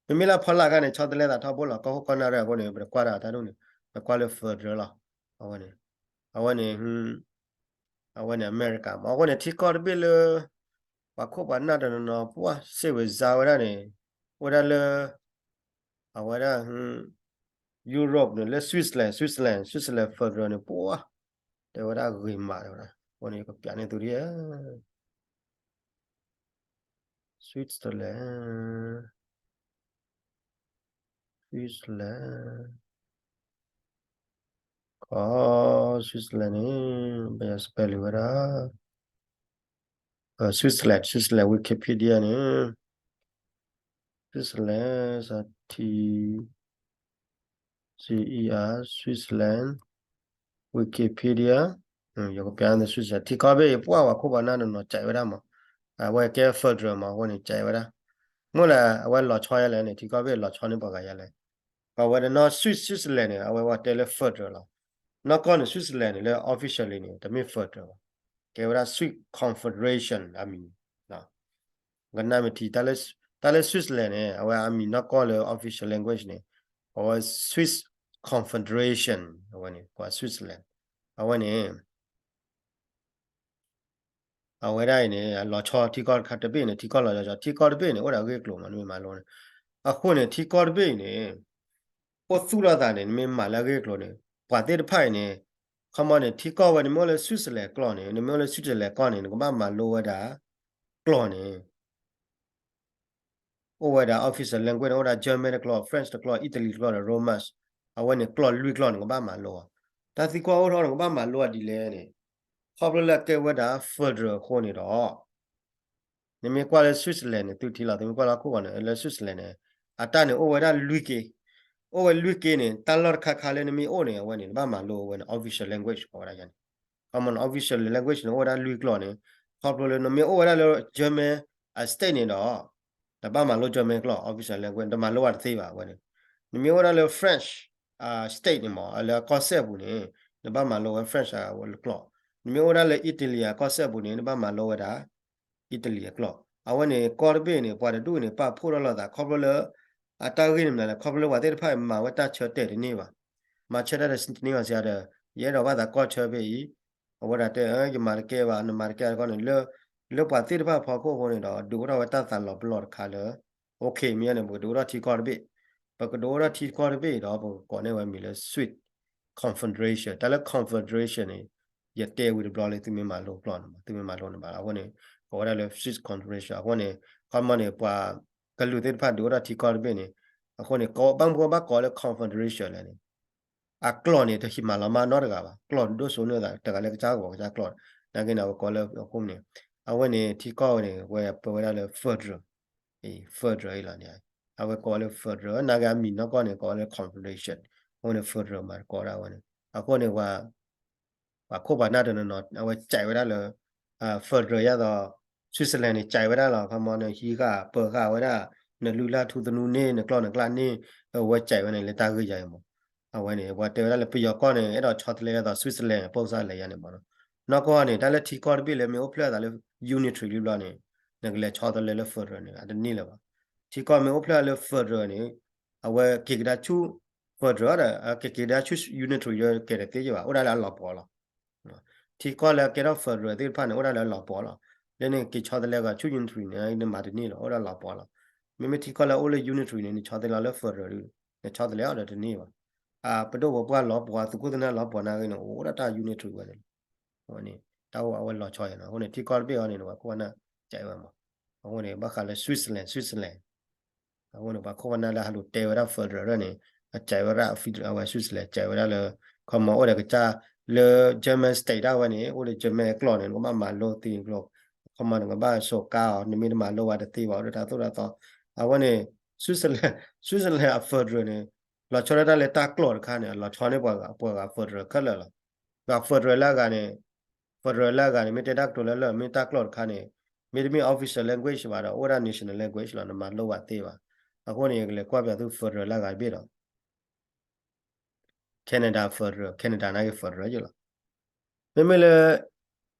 မ့မ့ၢ်လၢဖီလာ်ခါန့ၣ် ဆီတလဲသးထီဘိလီၤ ကီၢ်ခိၣ်ကီၢ်နၢ်ရဲၣ်အဃိန့ၣ် ပတကွၢ်တၢ်တၢ်ဒ်န့ၣ် ပကွၢ်လၢ federal လီၤ. အဝဲန့ၣ် အဝဲန့ၣ် အဝဲန့ၣ် အမဲရကၤမး အဃိန့ၣ် ထံကီၢ်တဘ့ၣ်လၢ ပှၤခိၣ်ပှၤနၢ်တနီၤနီၤ ပှၤစ့ၢ်ဝဲစါဝဲဒၣ်န့ၣ် အိၣ်ဝဲဒၣ်လၢ အဝဲဒၣ် Europe န့ၣ် လၢ Switzerland Switzerland Switzerland federal န့ၣ် ပှၤ တဲဝဲဒၣ်ဂ့ၤမး တဲဝဲဒၣ် အဃိန့ၣ် ယကပျးန့ၢ်သုဒ် Switzerland Switzerland ကီ Switzerland န့ၣ် ပယီၤ spelling ဝဲဒၣ် Switzerland Switzerland Wikipedia န့ၣ် Switzerland စ T C E R Switzerland Wikipedia ယကပျးန့ၢ်သု Switzerland ထံကီၢ်ဘ့ၣ်အံၤ ပှၤပှၤခိၣ်ပှၤနၢ်တနီၤနီၤ ကဲဝဲဒၣ်မး အဝဲကဲ federal မး အဃိန့ၣ် ကဲဝဲဒၣ် မ့ၢ်လၢအဝဲလီၤဆီယါလဲၣ်န့ၣ် ထံကီၢ်ဘ့ၣ်လီၤဆီန့ၢ်ပှၤဂၤယါလဲၣ် ပှၤဝဲတနီၤ Swiss Switzerland န့ၣ် အဝဲဝဲတဲလၢ federal လီၤ. နီၢ်ကီၢ်န့ၣ် Switzerland န့ၣ် လၢ officially န့ၣ် တမ့ၢ် federal ဘၣ်. ကဲဝဲဒၣ် Swiss Confederation အမံၤ ကနၣ်မ့ၢ်ထံ တၢ်လၢ Switzerland န့ၣ် အဝဲအမံၤနီၢ်ကီၢ်လၢ official language န့ၣ် အဝဲ Swiss Confederation အဝဲန့ၣ် ပှၤ Switzerland အဝဲန့ၣ် အဝဲဒၣ်အံၤန့ၣ် အလီၤဆီထံကီၢ်တခါတဘ့ၣ်န့ၣ် ထံကီၢ်လီၤဆီ ထံကီၢ်တဘ့ၣ်န့ၣ် အိၣ်ဒီးအဂ့ၢ်အကျိၤမး နမ့ၢ်မၤလိန့ၣ် အဃိန့ၣ် ထံကီၢ်တဘ့ၣ်အံၤန့ၣ် အိၣ်သူၣ်ထီၣ်သးန့ၣ် နမ့ၢ်မၤလၢအဂ့ၢ်အကျိၤန့ၣ် ပှၤသ့ၣ်တဖၣ်အံၤန့ၣ် ခီမီန့ၣ် ထံကီၢ်ဝဲ နမ့ၢ်အိၣ်လၢ Switzerland ကျိာ်န့ၣ် နမ့ၢ်အိၣ်လၢ Switzerland ကီၢ်န့ၣ် နကဘၣ်မၤလိဝဲဒၣ် ကျိာ်န့ၣ် အိၣ်ဝဲဒၣ် official language န့ၣ် အိၣ်ဝဲဒၣ် German တကျိာ် French တကျိာ် Italy တကျိာ်ဒီး Romansh အဝဲန့ၣ် ကျိာ်လွံၢ်ကျိာ်န့ၣ် ကဘၣ်မၤလိအီၤ တၢ်သံကွၢ်အိၣ်ထီၣ်န့ၣ် ကဘၣ်မၤလိအီၤဒ်လဲၣ်န့ၣ် ခီဖျိလၢအကဲဝဲဒၣ် federal အဃိန့ၣ်ဒီး နမ့ၢ်ကွၢ်လၢ Switzerland န့ၣ် သုထံၣ်လီၤ သုမ့ၢ်ကွၢ်လၢဟီၣ်ခိၣ်ကီၢ်န့ၣ် လၢ Switzerland န့ၣ် အတၢ်န့ၣ် အိၣ်ဝဲဒၣ်လွံၢ်က့ အိၣ်ဝဲလွံၢ်က့န့ၣ် တၢ်လီၢ်တခါခါလၢနမ့ၢ်အိၣ်န့ၣ် အဝဲန့ၣ် နဘၣ်မၤလိအဝဲန့ၣ် official language ကိးဝဲဒၣ်ယါန့ၣ် ခီမီန့ၣ် official language န့ၣ် အိၣ်ဝဲဒၣ်လွံၢ်ကျိာ်န့ၣ် ခီဖျိလၢနမ့ၢ်အိၣ်ဝဲဒၣ်လၢ German state န့ၣ်ဒီး နဘၣ်မၤလိ German ကျိာ် official language တမၤလိဘၣ်တသ့ဘၣ်အဝဲန့ၣ်. နမ့ၢ်အိၣ်ဝဲဒၣ်လၢ French state န့ၣ်မး လၢကီၢ်စဲၣ်ပူၤန့ၣ် နဘၣ်မၤလိဝဲ French အကျိာ်. နမ့ၢ်အိၣ်ဝဲဒၣ်လၢ Italy အကီၢ်စဲၣ်ပူၤန့ၣ် နဘၣ်မၤလိဝဲဒၣ် Italy အကျိာ်. အဝဲန့ၣ် ကီၢ်တဘ့ၣ်န့ၣ် ပှၤတဒူၣ်န့ၣ် ပာ်ဖှိၣ်ထီၣ်လိာ်သး ခီဖျိလၢ အတၢ်ဂ့ၢ်န့ၣ်မနုၤလဲၣ် ခီဖျိလၢပှၤသ့ၣ်တဖၣ်မၤဝဲတၢ်ဆၢတဲာ်တန့ၢ်ဘၣ်. မၤဆၢတဲာ်တန့ၢ်ဘၣ်စ့ၢ်ဒီး ယအဲၣ်ဒိးဘၣ်သးကီၢ်ဆၢဖဲအံၤ အဝဲဒၣ်တဲ ယမၤတကဲဘၣ် နမၤတကဲတခီန့ၣ် လၢပှၤသ့ၣ်တဖၣ်ဖီခိၣ်အဃိန့ၣ်ဒီး ဒုးအိၣ်ထီၣ်ဝဲတၢ်သးလီၤပလိာ်တခါလၢ okay မ့ၢ်န့ၣ် ပကဒုးအိၣ်ထီၣ်ထံကီၢ်တဘ့ၣ်. ပကဒုးအိၣ်ထီၣ်ထံကီၢ်တဘ့ၣ်ဒီး ပကကိးန့ၢ်ဝဲမံၤလၢ Swiss Confederation. တၢ်လၢ Confederation န့ၣ် ယတဲဝံၤတဘျီလၢ သုမ့ၢ်မၤလိကျိာ်န့ၣ် သုမ့ၢ်မၤလိန့ၣ်ဘၣ်လီၤ. အဃိန့ၣ် ကိးဝဲဒၣ်လၢ Swiss Confederation အဃိန့ၣ် ခီမီန့ၣ် ပှၤကလုာ်သ့ၣ်တဖၣ်ဒုးအိၣ်ထီၣ်ထံကီၢ်တဘ့ၣ်န့ၣ် အဃိန့ၣ် ဘၣ်မနုၤဘၣ်ကိးလၢ Confederation လဲၣ်န့ၣ် အကျိာ်န့ၣ် တဟံးမၤလီၤမၢ်နီတဂၤဘၣ်. ကျိာ်ဒိၣ်စိန့ၢ်သး တဂၤလၢကစၢ်ကဝီၤကစၢ်ကျိာ် နာ်က့န့ၣ် အဝဲကိးလၢအဃိန့ၣ် အဝဲန့ၣ် ထံကီၢ်ဝဲန့ၣ် ဝဲပဝဲဒၣ်လၢ federal, federal အံၤလီၤန့ၣ် အဝဲကိးလၢ federal နာ်က့အမံၤနီၢ်ကီၢ်န့ၣ် ကိးလၢ confederation အဃိန့ၣ် federal မၤတကိးဒၣ်ဝဲန့ၣ် အဃိန့ၣ် ပှၤခိၣ်ပှၤနၢ်တနီၤနီၤ အဝဲကဲဝဲဒၣ်လၢ federal ယသိး Switzerland န့ၣ် ကဲဝဲဒၣ်လီၤ. ခီမီန့ၣ် ဟံးဃာ်ပၢၤဃာ်ဝဲဒၣ် နလုၢ်လၢ်ထူသနူန့ၣ် နကျီၢ်နကျၢ်န့ၣ် အဝဲကဲဝဲန့ၣ်လၢတၢ်ဂ့ၢ်ယၤအံၤမး. အဝဲန့ၣ် ပှၤတဲဝဲဒၣ်လၢပယီၤကီၢ်န့ၣ် အဲၣ်ဒိးဆီတလဲယသိး Switzerland ပိၢ်စၢ်လဲၤယၤန့ၣ်မးနီၤ. နီၢ်ကီၢ်န့ၣ် တၢ်လၢထံကီၢ်တဘ့ၣ်လၢမ့ၢ်အိၣ်ဖျဲၣ်အသးလၢ unitary လံဘျီန့ၣ် နကလဲၤဆီတလဲလၢ federal န့ၣ် အတန့ၢ်လၢၤဘၣ်. ထံကီၢ်မ့ၢ်အိၣ်ဖျဲၣ်လၢ federal န့ၣ် အဝဲက့ၤကဒါဆူ federal ဒီး က့ၤကဒါဆူ unitary ကဲတသ့ယဘၣ် အိၣ်ဒၣ်လၢအလီၤပှီၤလီၤ. ထံကီၢ်လၢအကဲထီၣ် federal သ့ၣ်တဖၣ်န့ၣ် အိၣ်ဒၣ်လၢအလီၤပှီၤလီၤ. လၢန့ၣ်က့ၤဆီတလဲကီးဆူ unitary န့ၣ် နမၤတန့ၢ်လီၤ အိၣ်ဒၣ်လီၤပှီၤလီၤ. မ့မ့ၢ်ထံကီၢ်လၢအအိၣ်လၢ unitary န့ၣ် နဆီတလဲလီၤလၢ federal ဒုး နဆီတလဲအီၤဒီးတန့ၢ်ဘၣ်. ပဒိၣ်ပပှၢ်လီၤပှီၤ သုးခိၣ်သုးနၢ်လီၤပှီၤနာ်ဂ့ၤန့ၣ် အိၣ်ဒၣ်တၢ် unitary ဝဲန့ၣ်လီၤ. အဝဲန့ၣ် တၢ်အိၣ်အဝဲလီၤဆီယၤနီၤ. အဃိန့ၣ် ထံကီၢ်တဘ့ၣ်အံၤန့ၣ် ပှၤခိၣ်ပှၤနၢ်ကဲဝဲမး. အဃိန့ၣ် ဘၣ်ဃးလၢ Switzerland, Switzerland အဃိန့ၣ် ပှၤခိၣ်ပှၤနၢ်လၢဟးလူၤတဲဝဲဒၣ် federal န့ၣ် အကဲဝဲဒၣ် အဝဲ Switzerland ကဲဝဲဒၣ်လၢ ခီမီအိၣ်ဒီးကစၢ်လၢ German state ဒၣ်ဝဲန့ၣ် အိၣ်ဒီး German အကျိာ်န့ၣ် နကဘၣ်မၤလိသ့ကျိာ် ခီမီနကဘၣ်စိာ်ကါအီၤ နမ့ၢ်တမၤလိဝဲတသ့ဘၣ် အိၣ်ဒီးတၢ်သိၣ်တၢ်သီ အဝဲန့ၣ် Switzerland, Switzerland အ federal န့ၣ် လီၤဆီဒၣ်တၢ်လၢတၢ်ကျိာ်တခါန့ၣ် အလီၤဆီန့ၢ်ပှၤဂၤ ပှၤဂၤ federal ခဲလၢာ်လီၤ. ပှၤ federal လၢအဂၤန့ၣ် federal လၢအဂၤန့ၣ် မ့ၢ်တဲတၢ်ကတိၤလၢလၢ မ့ၢ်တၢ်ကျိာ်တခါန့ၣ် မ့တမ့ၢ် official language ဘၣ်ဒီး အိၣ်ဝဲဒၣ် national language လီၤ နမၤလိဘၣ်သ့ဘၣ်. အဃိန့ၣ် ယကလဲၤကွၢ်ပၠးသု federal လၢအဂၤတဘ့ၣ်ဒီး Canada federal, Canada နာ်က့ federal ယလီၤ. မ့မ့ၢ်လၢ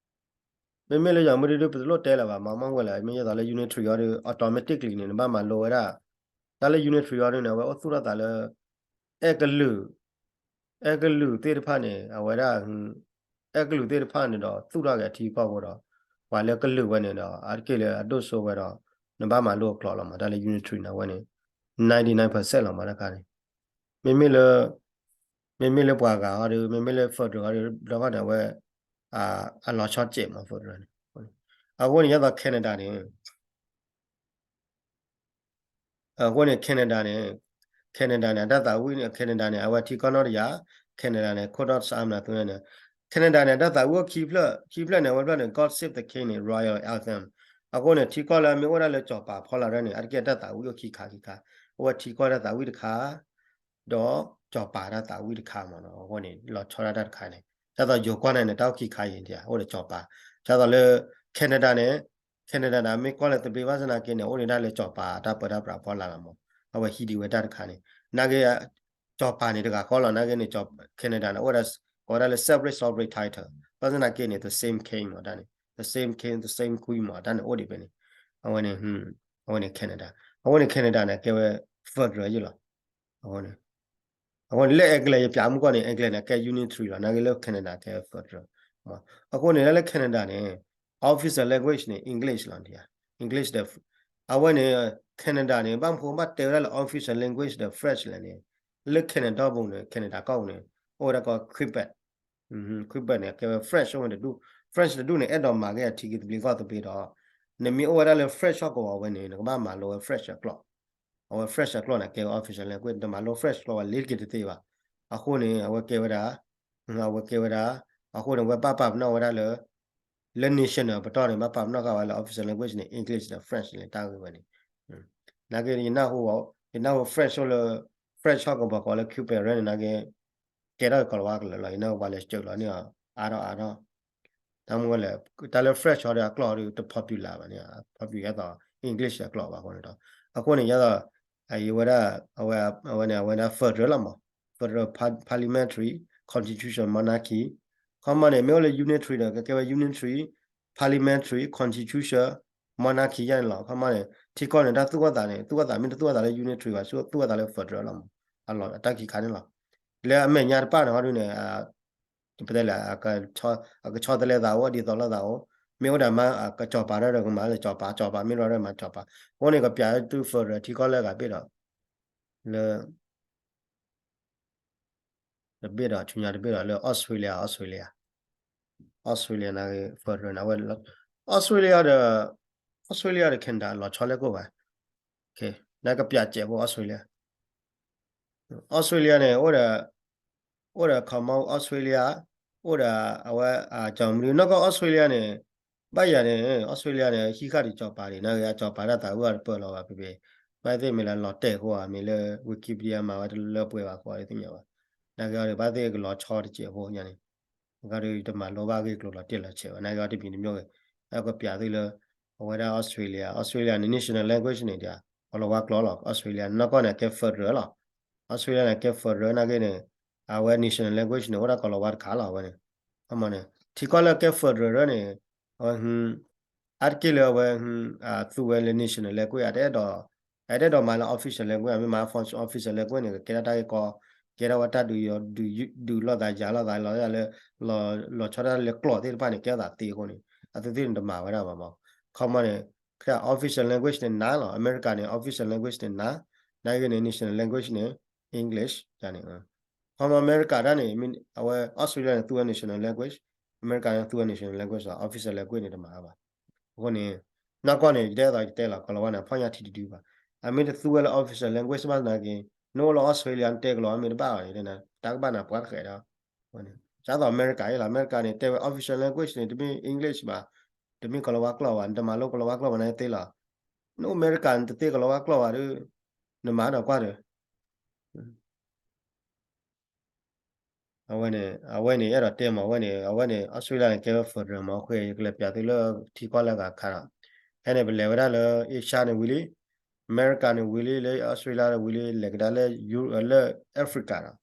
မ့မ့ၢ်လၢယၤမ့ၢ်ဒုး ပတလိၣ်တဲလၢၤဘၣ် မၤမၢ်ဝဲလၢ မ့ၢ်ယသးလၢ unitary အီၤဒီး automatically န့ၣ် နဘၣ်မၤလိဝဲဒၣ် တၢ်လၢ unitary အီၤဒုးန့ၣ် အဝဲအိၣ်သူၣ်ထီၣ်သးလၢ အဲကလုာ် အဲကလုာ်သ့ၣ်တဖၣ်န့ၣ် အဝဲဒၣ် အဲကလုာ်သ့ၣ်တဖၣ်န့ၣ်ဒီး သူၣ်ထီၣ်က့ၤအထံအကီၢ်အဃိဒီး ပှၤလၢကလုာ်ဝဲန့ၣ်ဒီး အါတက့ၢ်လၢအဒိၣ်စိဝဲဒီး နဘၣ်မၤလိအကျိာ်လီၤမး တၢ်လၢ unitary န့ၣ် အဝဲန့ၣ် ninety nine percent လီၤမး တၢ်ခါန့ၣ် မ့မ့ၢ်လၢ မ့မ့ၢ်လၢပှၤဂၤဟီဒီး မ့မ့ၢ်လၢ federal ဟီဒီး ဘျီဘၣ်န့ၣ် အဝဲ အလီၤဆီစဲးမး federal န့ၣ် အဃိန့ၣ် ယသး Canada န့ၣ် အဃိန့ၣ် Canada န့ၣ် Canada န့ၣ် အတၢ်သးဝံၣ် Canada န့ၣ် အဝဲထံကီၢ်နီၣ်တယၤ Canada န့ၣ် ခိၣ်ဒီၣ်စအါမနုၤသုန့ၣ် Canada န့ၣ် အတၢ်သးဝံၣ်အိၣ်ခံဖျၢၣ် ခံဖျၢၣ်န့ၣ် အဝဲဖျၢၣ်န့ၣ် God Save the King န့ၣ် Royal Anthem အဃိန့ၣ် ထံကီၢ်လၢမ့ၢ်အိၣ်ဒၣ်လၢစီၤပၤဖီလာ်ရဲၣ်န့ၣ် အါတက့ၢ်အတၢ်သးဝံၣ်အိၣ်ခံခါခံခါ အဝဲထံကီၢ်တၢ်သးဝံၣ်တခါ ဒီးစီၤပၤတၢ်သးဝံၣ်တခါမးနီၤ အဃိန့ၣ် လီၤဆီဒၣ်တၢ်တခါန့ၣ် ဒ်သိးယိၤကီၢ်န့ၣ်န့ၣ် တၢ်အိၣ်ခံခါအံၤ အိၣ်ဒီးစီၤပၤ ဒ်သိးလၢ Canada န့ၣ် Canada န့ၣ် မ့ၢ်ကွၢ်လၢသဘျ့ဘၣ်ဆၣ်သနာ်က့န့ၣ် အိၣ်ဒံးဒၣ်လၢစီၤပၤတၢ်ပၢတၢ်ပြးဖီလာ်လီၤမး အဝဲဟံးဒံးဝဲတၢ်တခါန့ၣ် နာ်က့ စီၤပၤန့ၣ်တဂၤဃီလီၤ နာ်က့န့ၣ် Canada န့ၣ် အိၣ်ဝဲဒၣ်လၢ separate sovereign title ဘၣ်ဆၣ်သနာ်က့န့ၣ် the same king မးတၢ်န့ၣ် the same king the same queen မးတၢ်န့ၣ်အိၣ်ဒံးဖဲန့ၣ် အဝဲန့ၣ် အဝဲန့ၣ် Canada အဝဲန့ၣ် Canada န့ၣ် ကဲဝဲ federal ယလီၤ အဃိန့ၣ် အဃိန့ၣ် လၢ England ယပျးမူကီၢ်န့ၣ် England န့ၣ် ကဲ unitary လီၤ နာ်က့လၢ Canada ကဲ federal မး အဃိန့ၣ် လၢ Canada န့ၣ် official language န့ၣ် English လီၤ English ဒီး အဝဲန့ၣ် Canada န့ၣ် ဘၣ်မနုၤဘၣ်တဲဝဲဒၣ်လၢ official language ဒီး French လဲၣ်န့ၣ် လၢ Canada ပူၤန့ၣ် Canada ကီၢ်ပူၤန့ၣ် အိၣ်ဝဲဒၣ်ကီး Quebec Quebec န့ၣ် ကဲဝဲ French အိၣ်ဝဲတဒူၣ် French တဒူၣ်န့ၣ် အဲၣ်ဒိးမၤက့ၤအထံက့ၤသဘျ့ကီၢ်သဘျ့ဒီး နမ့ၢ်အိၣ်ဝဲဒၣ်လၢ French ဟီၣ်ကဝီၤဝဲန့ၣ် နကဘၣ်မၤလိဝဲ French အကျိာ် အဝဲ French အကျိာ်န့ၣ် ကဲဝဲ official language တမၤလိ French ကျိာ်ဝဲလ့ၤတက့ၤတသ့ဘၣ်. အဃိန့ၣ် အဝဲကဲဝဲဒၣ် အဝဲကဲဝဲဒၣ် အဃိန့ၣ် အဝဲဘၣ်ပာ်ပနီၣ်ဝဲဒၣ်လၢ လၢ national ပတီၢ်န့ၣ် ဘၣ်ပာ်ပနီၣ်ဃာ်ဝဲလၢ official language န့ၣ် English ဒီး French န့ၣ် တၢ်ဂ့ၢ်ဝဲန့ၣ် နာ်က့ ယနၢ်ဟူ ယနၢ်ဟူ French အိၣ်လၢ French ဟီၣ်ကဝီၤကိးလၢ Quebec န့ၣ် နာ်က့ ကဲထီၣ်ကီၤလၤဝါကလၢာ်လီၤ ယနၢ်ဟူပှၤလဲၤစၢးလီၤန့ၣ် အါထီၣ်အါထီၣ် တၢ်မ့ၢ်ဝဲလဲၣ် တၢ်လၢ French ဟီဒီးအကျိာ်ဒီးတ popular ဘၣ်န့ၣ် popular ယဲသိး English အကျိာ်ဘၣ်အဃိန့ၣ်ဒီး အဃိန့ၣ်ယဲသိး အဝဲဒၣ် အဝဲန့ၣ် အဝဲဒၣ် federal လီၤမး federal parliamentary constitution monarchy ခီမီန့ၣ် မ့ၢ်အိၣ်လၢ unitary ဒီး ကကဲဝဲ unitary parliamentary constitution monarchy ယဲန့ၣ်လီၤ. ခီမီန့ၣ် ထံကီၢ်န့ၣ် တၢ်သူၣ်အသးန့ၣ် သူၣ်အသးမ့ၢ်တသူၣ်အသးလၢ unitary ဘၣ် သူၣ်အသးလၢ federal လီၤမး အလီၤတၢ်ခံခါန့ၣ်လီၤ. လၢအမဲာ်ညါတဖၣ်န့ၣ်ဟီဒုန့ၣ် ပတဲလဲၣ် အကဆီတလဲသးအိၣ် အဒ်သိးလိာ်သးအိၣ် မ့ၢ်အိၣ်ဒီးမၤ ကစီၤပၤဒီးကမၤလၢစီၤပၤ စီၤပၤမ့ၢ်ဒီးမၤစီၤပၤ အဃိန့ၣ် ကပျးသု federal ထံကီၢ်လၢအဂၤဘ့ၣ်ဒီး လၢ တဘ့ၣ်ဒီး ဆူညါတဘ့ၣ်ဒီး လၢ Australia Australia Australia န့ၣ် federal န့ၣ် အဝဲ Australia ဒီး Australia ဒီး Canada လီၤဆီလၢကိၣ်ဘၣ် နကပျးစဲးဖိ Australia Australia န့ၣ် အိၣ်ဒီး အိၣ်ဒီး Commonwealth Australia အိၣ်ဒီး အဝဲ ကၠီမနုၤ နီၢ်ကီၢ် Australia န့ၣ် ဘၣ်ယၤန့ၣ် Australia န့ၣ် ဟံးဃာ်ဒံးကၠီၤပၤဒံး နာ်ဂ့ၤ အကၠီၤပၤတၢ်သးဝံၣ်အီၤတပၢၢ်လီၤဘၣ် ဖဲဖဲ ဘၣ်သ့ၣ်မ့ၢ်လၢလီၤတဲာ်အဃိဧါ မ့ၢ်လၢ Wikipedia မၤဝဲတလၢပှဲၤဘၣ်ဃိသ့ၣ်ညါဘၣ် နာ်ဂ့ၤအီၤဒံး ဘၣ်သ့ၣ်ကလီၤဆီတစဲးဖိညါန့ၣ် အဂၤဒီးတမၤလိဘၣ်ဂ့ၢ်ကျိၤလီၤတံၢ်လီၤဆဲးဘၣ် နာ်ဂ့ၤအီၤတမံၤတမံၤဂ့ၤ အကပျးသုလၢ အဝဲဒၣ် Australia Australia န့ၣ် national language န့ၣ် ကီၤလၤဝါကျိာ်လီၤ Australia နီၢ်ကီၢ်န့ၣ် ကဲ federal လီၤ Australia န့ၣ် ကဲ federal နာ်ဂ့ၤန့ၣ် အဝဲ national language န့ၣ် အိၣ်ဒၣ်ကီၤလၤဝါတခါလီၤ အဝဲန့ၣ် ခီမီန့ၣ် ထံကီၢ်လၢကဲ federal န့ၣ် အဝဲ အါတက့ၢ်လၢအဝဲ သူဝဲလၢ national language အတအဲၣ်ဒိး အတအဲၣ်ဒိးမၤလၢ official language မ့ၢ်မၤ official language န့ၣ် ကကဲထီၣ်တၢ်ဂ့ၢ်ကီ ကဲထီၣ်ဝဲတၢ်ဒုးယၤ ဒုးလိာ်သးယၤလိာ်သးလီၤလၢ လီၤဆီဒၣ်တၢ်လၢကျိာ်သ့ၣ်တဖၣ်န့ၣ် ကဲထီၣ်သးသ့အဃိန့ၣ် အသုသ့ၣ်န့ၣ်တမၤဝဲဒၣ်ဘၣ်မး ခီမီန့ၣ် official language န့ၣ်နၤလီၤ အမဲရကၤန့ၣ် official language န့ၣ်နၤ နာ်ဂ့ၤန့ၣ် national language န့ၣ် English န့ၣ် ခီမီအမဲရကၤဒၣ်န့ၣ် အဝဲ Australia န့ၣ် သူဝဲ national language အမဲရကၤန့ၣ် သူဝဲ national language လီၤ official language န့ၣ်တမၤဘၣ် အဃိန့ၣ် နီၢ်ကီၢ်န့ၣ် ယတဲသိးယတဲလီၤ ကီၤလၤဝါန့ၣ် ဖီၣ်ညါထံတဒုဘၣ် အမ့ၢ်တသူဝဲလၢ official language ဘၣ်နာ်က့ နအိၣ်လၢ Australia နတဲကလီၤမ့ၢ်တဘၣ်ဘၣ်န့ၣ် တၢ်ကဘၣ်နၤပှၤတဃဲးဒီး ဒ်သိးအမဲရကၤအံၤလီၤ အမဲရကၤန့ၣ် တဲဝဲ official language န့ၣ် တမ့ၢ် English ဘၣ် တမ့ၢ်ကီၤလၤဝါကျိာ်ဘၣ် နတမၤလိကီၤလၤဝါကျိာ်ဘၣ်နာ်က့သ့လီၤ နအိၣ်အမဲရကၤ နတသ့ကီၤလၤဝါကျိာ်ဘၣ်ဒီး နမၤဒီးကွၢ်ဒီး အဝဲန့ၣ် အဝဲန့ၣ် အဲၣ်ဒိးတဲမး အဝဲန့ၣ် အဝဲန့ၣ် Australia န့ၣ် ကဲဝဲ federal မး အဃိ ယကလဲၤပျးသုလၢထံကီၢ်လၢအဂၤခါဒီး ဖဲန့ၣ် ပလဲၤဝဲဒၣ်လၢ Asia န့ၣ်ဝံၤလံ အမဲရကၤန့ၣ်ဝံၤလံ လၢ Australia န့ၣ်ဝံၤလံ လဲၤကဒါလၢ လၢ Africa ဒီး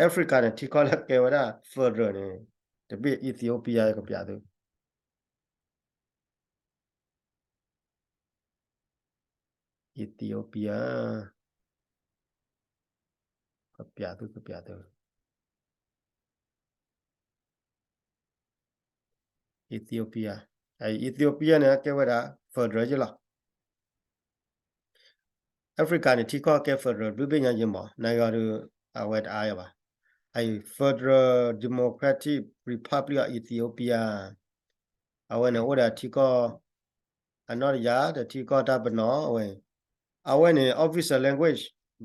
Africa န့ၣ် ထံကီၢ်လၢကဲဝဲဒၣ် federal န့ၣ် တဘ့ၣ် Ethiopia ကပျးသု Ethiopia ကပျးသု ကပျးသု Ethiopia Ethiopia န့ၣ် ကဲဝဲဒၣ် federal ယ့လီၤ Africa န့ၣ် ထံကီၢ်ကဲ federal ဘျုးဘ့ၣ်ညါယ့မး နာ်ဂ့ၤဒီး အဝဲတအါယၤဘၣ် Federal Democratic Republic of Ethiopia အဝဲန့ၣ် အိၣ်ဒီးထံကီၢ် အနီၢ်တယၢ် ဒီးထံကီၢ်တၢ်ပနီၣ် အဝဲ အဝဲန့ၣ် official language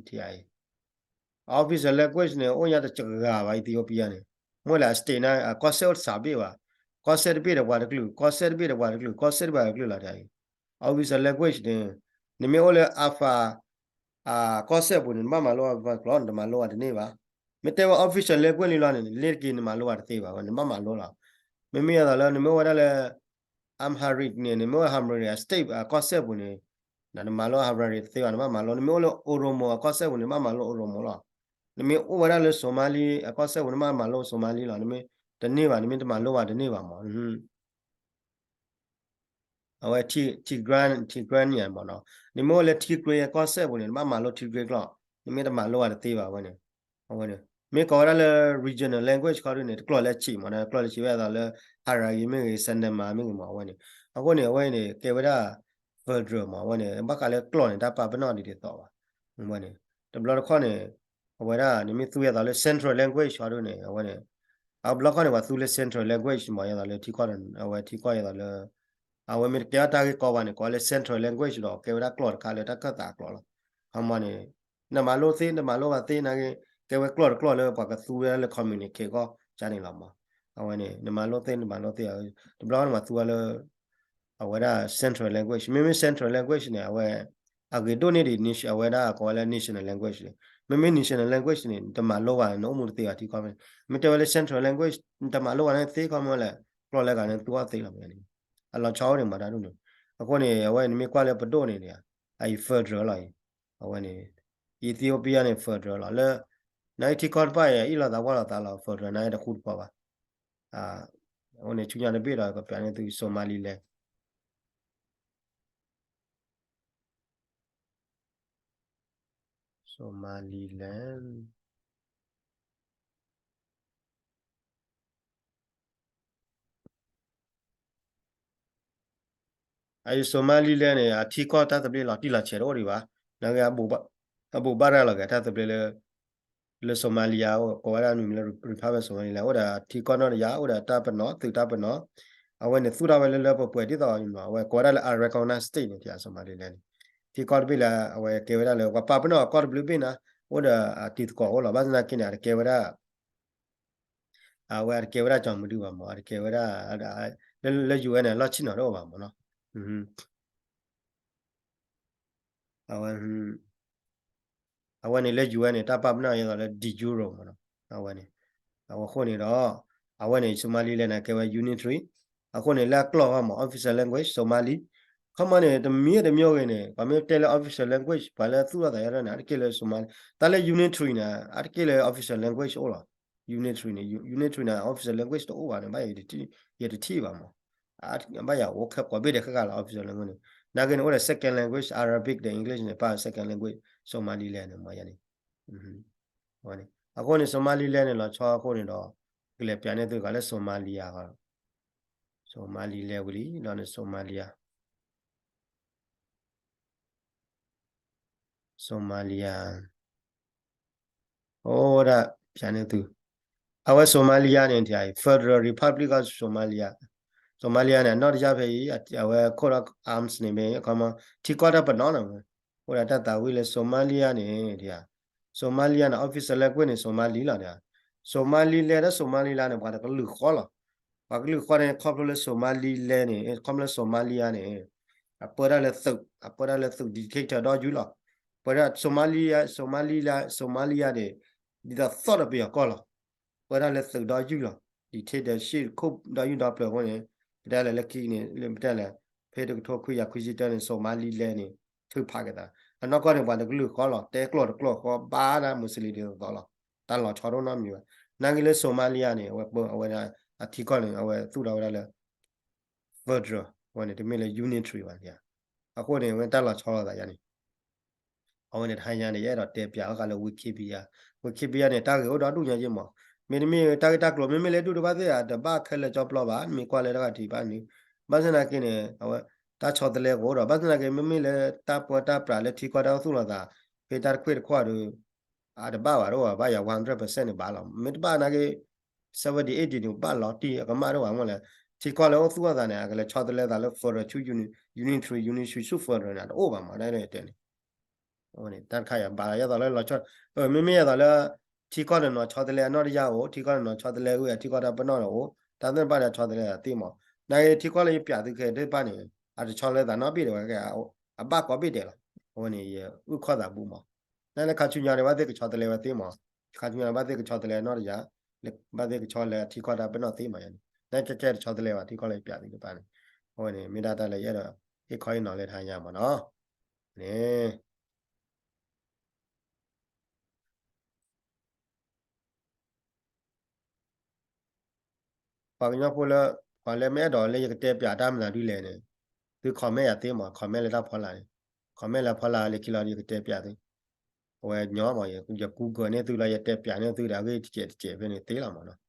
ထံအံၤ official language န့ၣ် အိၣ်ညါတစှၤဂၤဘၣ် Ethiopia န့ၣ် မ့ၢ်လၢအ state န့ၣ် အကီၢ်စဲၣ်အိၣ်တစှၤဘ့ၣ်ဘၣ် ကီၢ်စဲၣ်တဘ့ၣ်ဒီးပှၤတကလုာ် ကီၢ်စဲၣ်တဘ့ၣ်ဒီးပှၤတကလုာ် ကီၢ်စဲၣ်တဘ့ၣ်တကလုာ်လီၤ တၢ်အံၤ official language န့ၣ် နမ့ၢ်အိၣ်လၢ Afar ကီၢ်စဲၣ်ပူၤန့ၣ် နဘၣ်မၤလိအကီၢ်ကျိာ် နတမၤလိဘၣ်တန့ၢ်ဘၣ် မ့ၢ်တဲဝဲ official language လံလီၤန့ၣ် လ့ၤတက့ၤနမၤလိဘၣ်တသ့ဘၣ်ဝဲ နဘၣ်မၤလိလီၤ မ့မ့ၢ်ယသိးလၢ နမ့ၢ်အိၣ်ဝဲဒၣ်လၢ Amharic န့ၣ် နမ့ၢ်အိၣ် Amharic state အကီၢ်စဲၣ်ပူၤန့ၣ် နမၤလိ Amharic တသ့ဘၣ် နဘၣ်မၤလိ နမ့ၢ်အိၣ်လၢ Oromo အကီၢ်စဲၣ်ပူၤန့ၣ် နဘၣ်မၤလိ Oromo လီၤ နမ့ၢ်အိၣ်ဝဲဒၣ်လၢ Somali အကီၢ်စဲၣ်ပူၤ နဘၣ်မၤလိ Somali လီၤ နမ့ၢ်တန့ၢ်ဘၣ် နမ့ၢ်တမၤလိဘၣ်တန့ၢ်ဘၣ်မး အဝဲ Tigray Tigray န့ၣ်မးနီၤ နမ့ၢ်အိၣ်လၢ Tigray အကီၢ်စဲၣ်ပူၤန့ၣ် နဘၣ်မၤလိ Tigray ကျိာ် နမ့ၢ်တမၤလိဘၣ်တသ့ဘၣ်ဝဲန့ၣ် အဝဲန့ၣ် မ့ၢ်ကိးဝဲဒၣ်လၢ regional language ခီဒုန့ၣ် တကျိာ်လဲၤဆံးမးနီၤ တကျိာ်လဲၤဆံးဝဲအသိးလၢ Harari မ့ၢ်ဂ့ၤ Sendamaa မ့ၢ်ဂ့ၤမး အဝဲန့ၣ် အဃိန့ၣ် အဝဲန့ၣ် ကဲဝဲဒၣ် federal မး အဝဲန့ၣ် ဘၣ်ဃးလၢကျိာ်န့ၣ် တၢ်ပာ်ပနီၣ်ဒ်သိးဘၣ် အဝဲန့ၣ် တဘျီတခီၣ်န့ၣ် အဝဲဒၣ် နမ့ၢ်သူဝဲအသိးလၢ central language ခီဒုန့ၣ် အဝဲန့ၣ် အဘျီခီၣ်န့ၣ် ပှၤသူလၢ central language မး ယသိးလၢထံကီၢ်န့ၣ် အဝဲထံကီၢ်ယသိးလၢ အဝဲမ့ၢ်တကဲထီၣ်တၢ်ဂ့ၢ်ကီဘၣ်န့ၣ် ကိးလၢ central language ဒီး ကဲဝဲဒၣ်ကျိာ်တခါလၢတၢ်ခၢၣ်သးအကျိာ်လီၤ ခီမီန့ၣ် နမၤလိသ့ နမၤလိဘၣ်သ့ နာ်က့ ကဲဝဲကျိာ်တကျိာ်လၢပှၤကသူဝဲဒၣ်လၢ communicate ကီၢ်ကၢ်န့ၣ်လီၤမး အဝဲန့ၣ် နမၤလိသ့ နမၤလိသ့ တဘျီန့ၣ် ပှၤသူဝဲလၢ အဝဲဒၣ် central language မ့မ့ၢ် central language န့ၣ် အဝဲ အဂ့ၤဒိၣ်န့ၢ်ဒံး အဝဲဒၣ်ကိးဝဲလၢ national language န့ၣ် မ့မ့ၢ် national language န့ၣ် နတမၤလိဘၣ် နအိၣ်မူတသ့ဘၣ်ထံကီၢ်ဖဲန့ၣ် မ့ၢ်တဲဝဲလၢ central language နတမၤလိဘၣ်န့ၣ်သ့ ခီမီလဲၣ် ကျီၢ်လၢဂၤန့ၣ်သူၣ်အီၣ်သ့လီၤမ့ၢ်န့ၣ်, အလီၤဆီအိၣ်န့ၣ်မၤတၢ်ဒ်န့ၣ်, အဃိန့ၣ် အဝဲန့ၣ်မ့ၢ်ကွၢ်လၢပဒိၣ်န့ၣ်ဒီး အအံၤ federal လီၤအံၤ, အဝဲန့ၣ် Ethiopia န့ၣ် federal လီၤ လၢ နာ်က့ထံကီၢ်တဖၣ်အံၤ အ့ၣ်လိာ်သးဝါလိာ်သးလီၤ federal နာ်က့တဃူတဖိးဘၣ်, အဃိန့ၣ် ဆူညါတဘ့ၣ်ဒီး ကပျးန့ၢ်သု Somaliland Somaliland အအံၤ Somaliland န့ၣ် အထံကီၢ်တၢ်သဘျ့လီၤတံၢ်လီၤဆဲးတအိၣ်ဒံးဘၣ်, နာ်က့ အဘူးဘၣ်ရၤလီၤက့ၤတၢ်သဘျ့လၢ လၢ Somalia အိၣ် ကိးဝဲဒၣ်မံၤလၢ Republic Somaliland အိၣ်ဒီးထံကီၢ်နီၢ်တယၢ် အိၣ်ဒီးတၢ်ပနီၣ် သုးတၢ်ပနီၣ်, အဝဲန့ၣ်သူၣ်ထီၣ်ဝဲလၢလၢပှဲၤပှဲၤဒ်သိး အဝဲကိးဝဲဒၣ်လၢ unrecognized state န့ၣ် Somaliland န့ၣ်, ထံကီၢ်တဘ့ၣ်လၢ အဝဲကဲဝဲဒၣ်လၢ ပှၤပာ်ပနီၣ်အကီၢ်တဘျုးဘ့ၣ်န့ၣ် အိၣ်ဒီးအတံၤသကိးအိၣ်လီၤ, ဘၣ်ဆၣ်သနာ်က့န့ၣ် အတကဲဝဲဒၣ် အဝဲအတကဲဝဲဒၣ်ကၠီၤမုၢ်ဒုဘၣ်မး အတကဲဝဲဒၣ် လၢ UN န့ၣ် လီၢ်ဆ့ၣ်နီၤတအိၣ်ဘၣ်မးနီၤ, အဝဲ အဝဲန့ၣ်လၢ UN န့ၣ် တၢ်ပာ်ပနီၣ်အသးလၢ de jure မးနီၤ, အဝဲန့ၣ်, အဝဲအဃိန့ၣ်ဒီး အဝဲန့ၣ် Somaliland န့ၣ် ကဲဝဲ unitary, အဃိန့ၣ် လၢအကျိာ်ဘၣ်မး official language Somali, ခီမီန့ၣ် တမံၤတမံၤဂ့ၤန့ၣ် ပှၤမ့ၢ်တဲလၢ official language ပှၤလၢသူၣ်ထီၣ်သးယါန့ၣ် အတက့ၢ်လၢ Somali, တၢ်လၢ unitary န့ၣ် အတက့ၢ်လၢ official language အိၣ်လီၤ, unitary န့ၣ် unitary န့ၣ် official language တအိၣ်ဘၣ်န့ၣ် ဘၣ်ယတထံၣ်ဘၣ်မး ဘၣ်ယအိၣ်ခဲကိးဘ့ၣ်ဒီးခဲခါလီၤ official language န့ၣ်, နာ်က့န့ၣ် အိၣ်ဒီး second language Arabic ဒီး English န့ၣ် ပာ် second language Somaliland န့ၣ်မးယါန့ၣ်, အဃိန့ၣ် Somaliland န့ၣ် လီၤဆီအဃိန့ၣ်ဒီး ကလဲၤပျးန့ၢ်သုတဂၤလၢ Somalia ဃီ Somaliland ဝံၤလံ ဒီးန့ၣ် Somalia Somalia အိၣ်ဒၣ် ပျးန့ၢ်သု, အဝဲ Somalia န့ၣ် Federal Republic of Somalia, Somalia န့ၣ် အနီၢ်တယၢ်ဖဲအံၤ အဝဲ coat of arms န့ၣ်မ့ၢ် အခီမီ ထံကီၢ်တၢ်ပနီၣ်န့ၣ် အိၣ်ဒၣ်တၢ်သးဝံၣ်လၢ Somalia န့ၣ် Somalia န့ၣ် official language န့ၣ် Somali လီၤ, Somaliland ဒီး Somaliland န့ၣ် ပှၤတကလုာ်ဃီလီၤ, ပှၤကလုာ်ဃီန့ၣ် ခီဖျိလၢ Somaliland န့ၣ် ခီဖျိလၢ Somalia န့ၣ် အပၢတၢ်လၢသုး အပၢတၢ်လၢသုး dictator ဒီးယုၢ်လီၤ, ပၢတၢ် Somalia Somalia Somalia န့ၣ် ဒ်သိးသီၣ်ဒီးပယီၤကီၢ်လီၤ, ပၢတၢ်လၢသုးဒီးယုၢ်လီၤ, dictatorship ဒီးယုၢ်ဒီးပျၢၤအဃိန့ၣ် ပတဲလဲၣ်လၢခံန့ၣ် လၢပတဲလဲၣ် ဖဲတကထိခွံကယၤခွံဆံတၢန့ၣ် Somaliland န့ၣ် ထုးဖးက့ၤသး အနီၢ်ကီၢ်န့ၣ် ပှၤတကလုာ်ဃီလီၤ, တဲကျိာ်တကျိာ်ဃီ ဘၣ်ဒၣ် Muslim ဒ်သိးသိးလီၤ, တၢ်လီၤဆီတအိၣ်နီတမံၤဘၣ်, နာ်က့လၢ Somalia န့ၣ် အဝဲပၢ အဝဲဒၣ် အထံကီၢ်န့ၣ် အဝဲသူၣ်ထီၣ်ဝဲဒၣ်လၢ federal အဝဲန့ၣ် တမ့ၢ်လၢ unitary ဘၣ်န့ၣ်, အဃိန့ၣ် အဝဲတၢ်လီၤဆီလိာ်သးယါန့ၣ် အဝဲန့ၣ်တဟါညါန့ၣ် ယအဲၣ်ဒိးတဲပျးအီၤဃာ်လၢ Wikipedia, Wikipedia န့ၣ် တၢ်ဂ့ၢ်အိၣ်ဒီဒူၣ်ညါယ့ၢ်မး, မ့တမ့ၢ်တၢ်ဂ့ၢ်တၢ်ကျိၤ မ့မ့ၢ်လၢဒူၣ်တဘၣ်သ့ၣ် အတဘၣ်ခဲလၢာ်ကၠီပျီဘၣ်, မ့ၢ်ကွၢ်လၢတၢ်ဂၤထံးဘၣ်န့ၣ်, ဘၣ်ဆၣ်သနာ်က့န့ၣ် အဝဲ တၢ်ဆီတလဲကအိၣ်ဒီး ဘၣ်ဆၣ်သနာ်က့ မ့မ့ၢ်လၢတၢ်ပၢတၢ်ပြးလၢထံကီၢ်တၢ်အိၣ်သူၣ်လီၤသး ဖဲတၢ်တခွဲၣ်တခွဲၣ်ဒီး အတဘၣ်ဘၣ်တအိၣ်ဘၣ် ဘၣ်ယၤ one hundred percent န့ၣ်ဘၣ်လီၤ, မ့ၢ်တဘၣ်သနာ်က့ seventy eighty န့ၣ် ဘၣ်လီၤတံၢ်အကမၣ်တအိၣ်ဘၣ်မ့ၢ်လဲၣ်, ထံကီၢ်လၢအိၣ်သူၣ်လီၤသးန့ၣ် အကလဲၤဆီတလဲသးလၢ federal ဆူ unitary unitary ဆူ federal န့ၣ် တအိၣ်ဘၣ်မး ဒ်န့ၣ်တဲန့ၣ် တၢ်တခါယၤဘၣ်လီၤ ယဲသိးလၢလီၤဆီ မ့မ့ၢ်ယဲသိးလၢ ထံကီၢ်န့ၣ်နီၤဆီတလဲအနီၢ်တယၢ်အိၣ် ထံကီၢ်န့ၣ်နီၤဆီတလဲဝံၤ အထံကီၢ်တၢ်ပနီၣ်န့ၣ်အိၣ် တၢ်သ့ၣ်တဖၣ်န့ၣ်ဆီတလဲသးသ့မး, နာ်က့ထံကီၢ်လၢယပျးသုခဲသ့ၣ်တဖၣ်န့ၣ် အတဆီတလဲသးနီတဘ့ၣ်ဒီးဝဲ အဘၣ်ကိးဘ့ၣ်ဒဲးလီၤ, အဝဲန့ၣ် ယအုၣ်ခီၣ်သးဘူးမး, နာ်လၢခါဆူညါဒီး ဘၣ်သ့ၣ်ကဆီတလဲဝဲသ့မး, ခါဆူညါဒီး ဘၣ်သ့ၣ်ကဆီတလဲနီၢ်တယၢ်, ဘၣ်သ့ၣ်ကဆီလၢအထံကီၢ်တၢ်ပနီၣ်သ့မးယါန့ၣ် နာ်ကဲကဲတဆီတလဲဘၣ် ထံကီၢ်လၢယပျးသုတဖၣ်န့ၣ်, အဝဲန့ၣ် မ့ၢ်ဒၣ်တၢ်လၢယအဲၣ်ဒိး ဟ့ၣ်ခီဟ့ၣ်နီၤလၢတဟါညါမးနီၤ, န့ၣ် ပှၤကညီဖိလၢ ပှၤလၢမ့ၢ်အဲၣ်ဒိးလၢယကတဲပျးတၢ်မနုၤဒ်လဲၣ်န့ၣ်, သု comment ယၤသ့မး comment လၢတၢ်ဖီလာ်န့ၣ်, comment လၢဖီလာ်လၢခံလီၤ ယကတဲပျးသု, အဝဲညီမး ယ Google န့ၢ်သုလီၤ ယတဲပျးန့ၢ်သုဒီးအဂ့ၢ်တစဲးတစဲးဖဲန့ၣ်သ့လီၤမးနီၤ,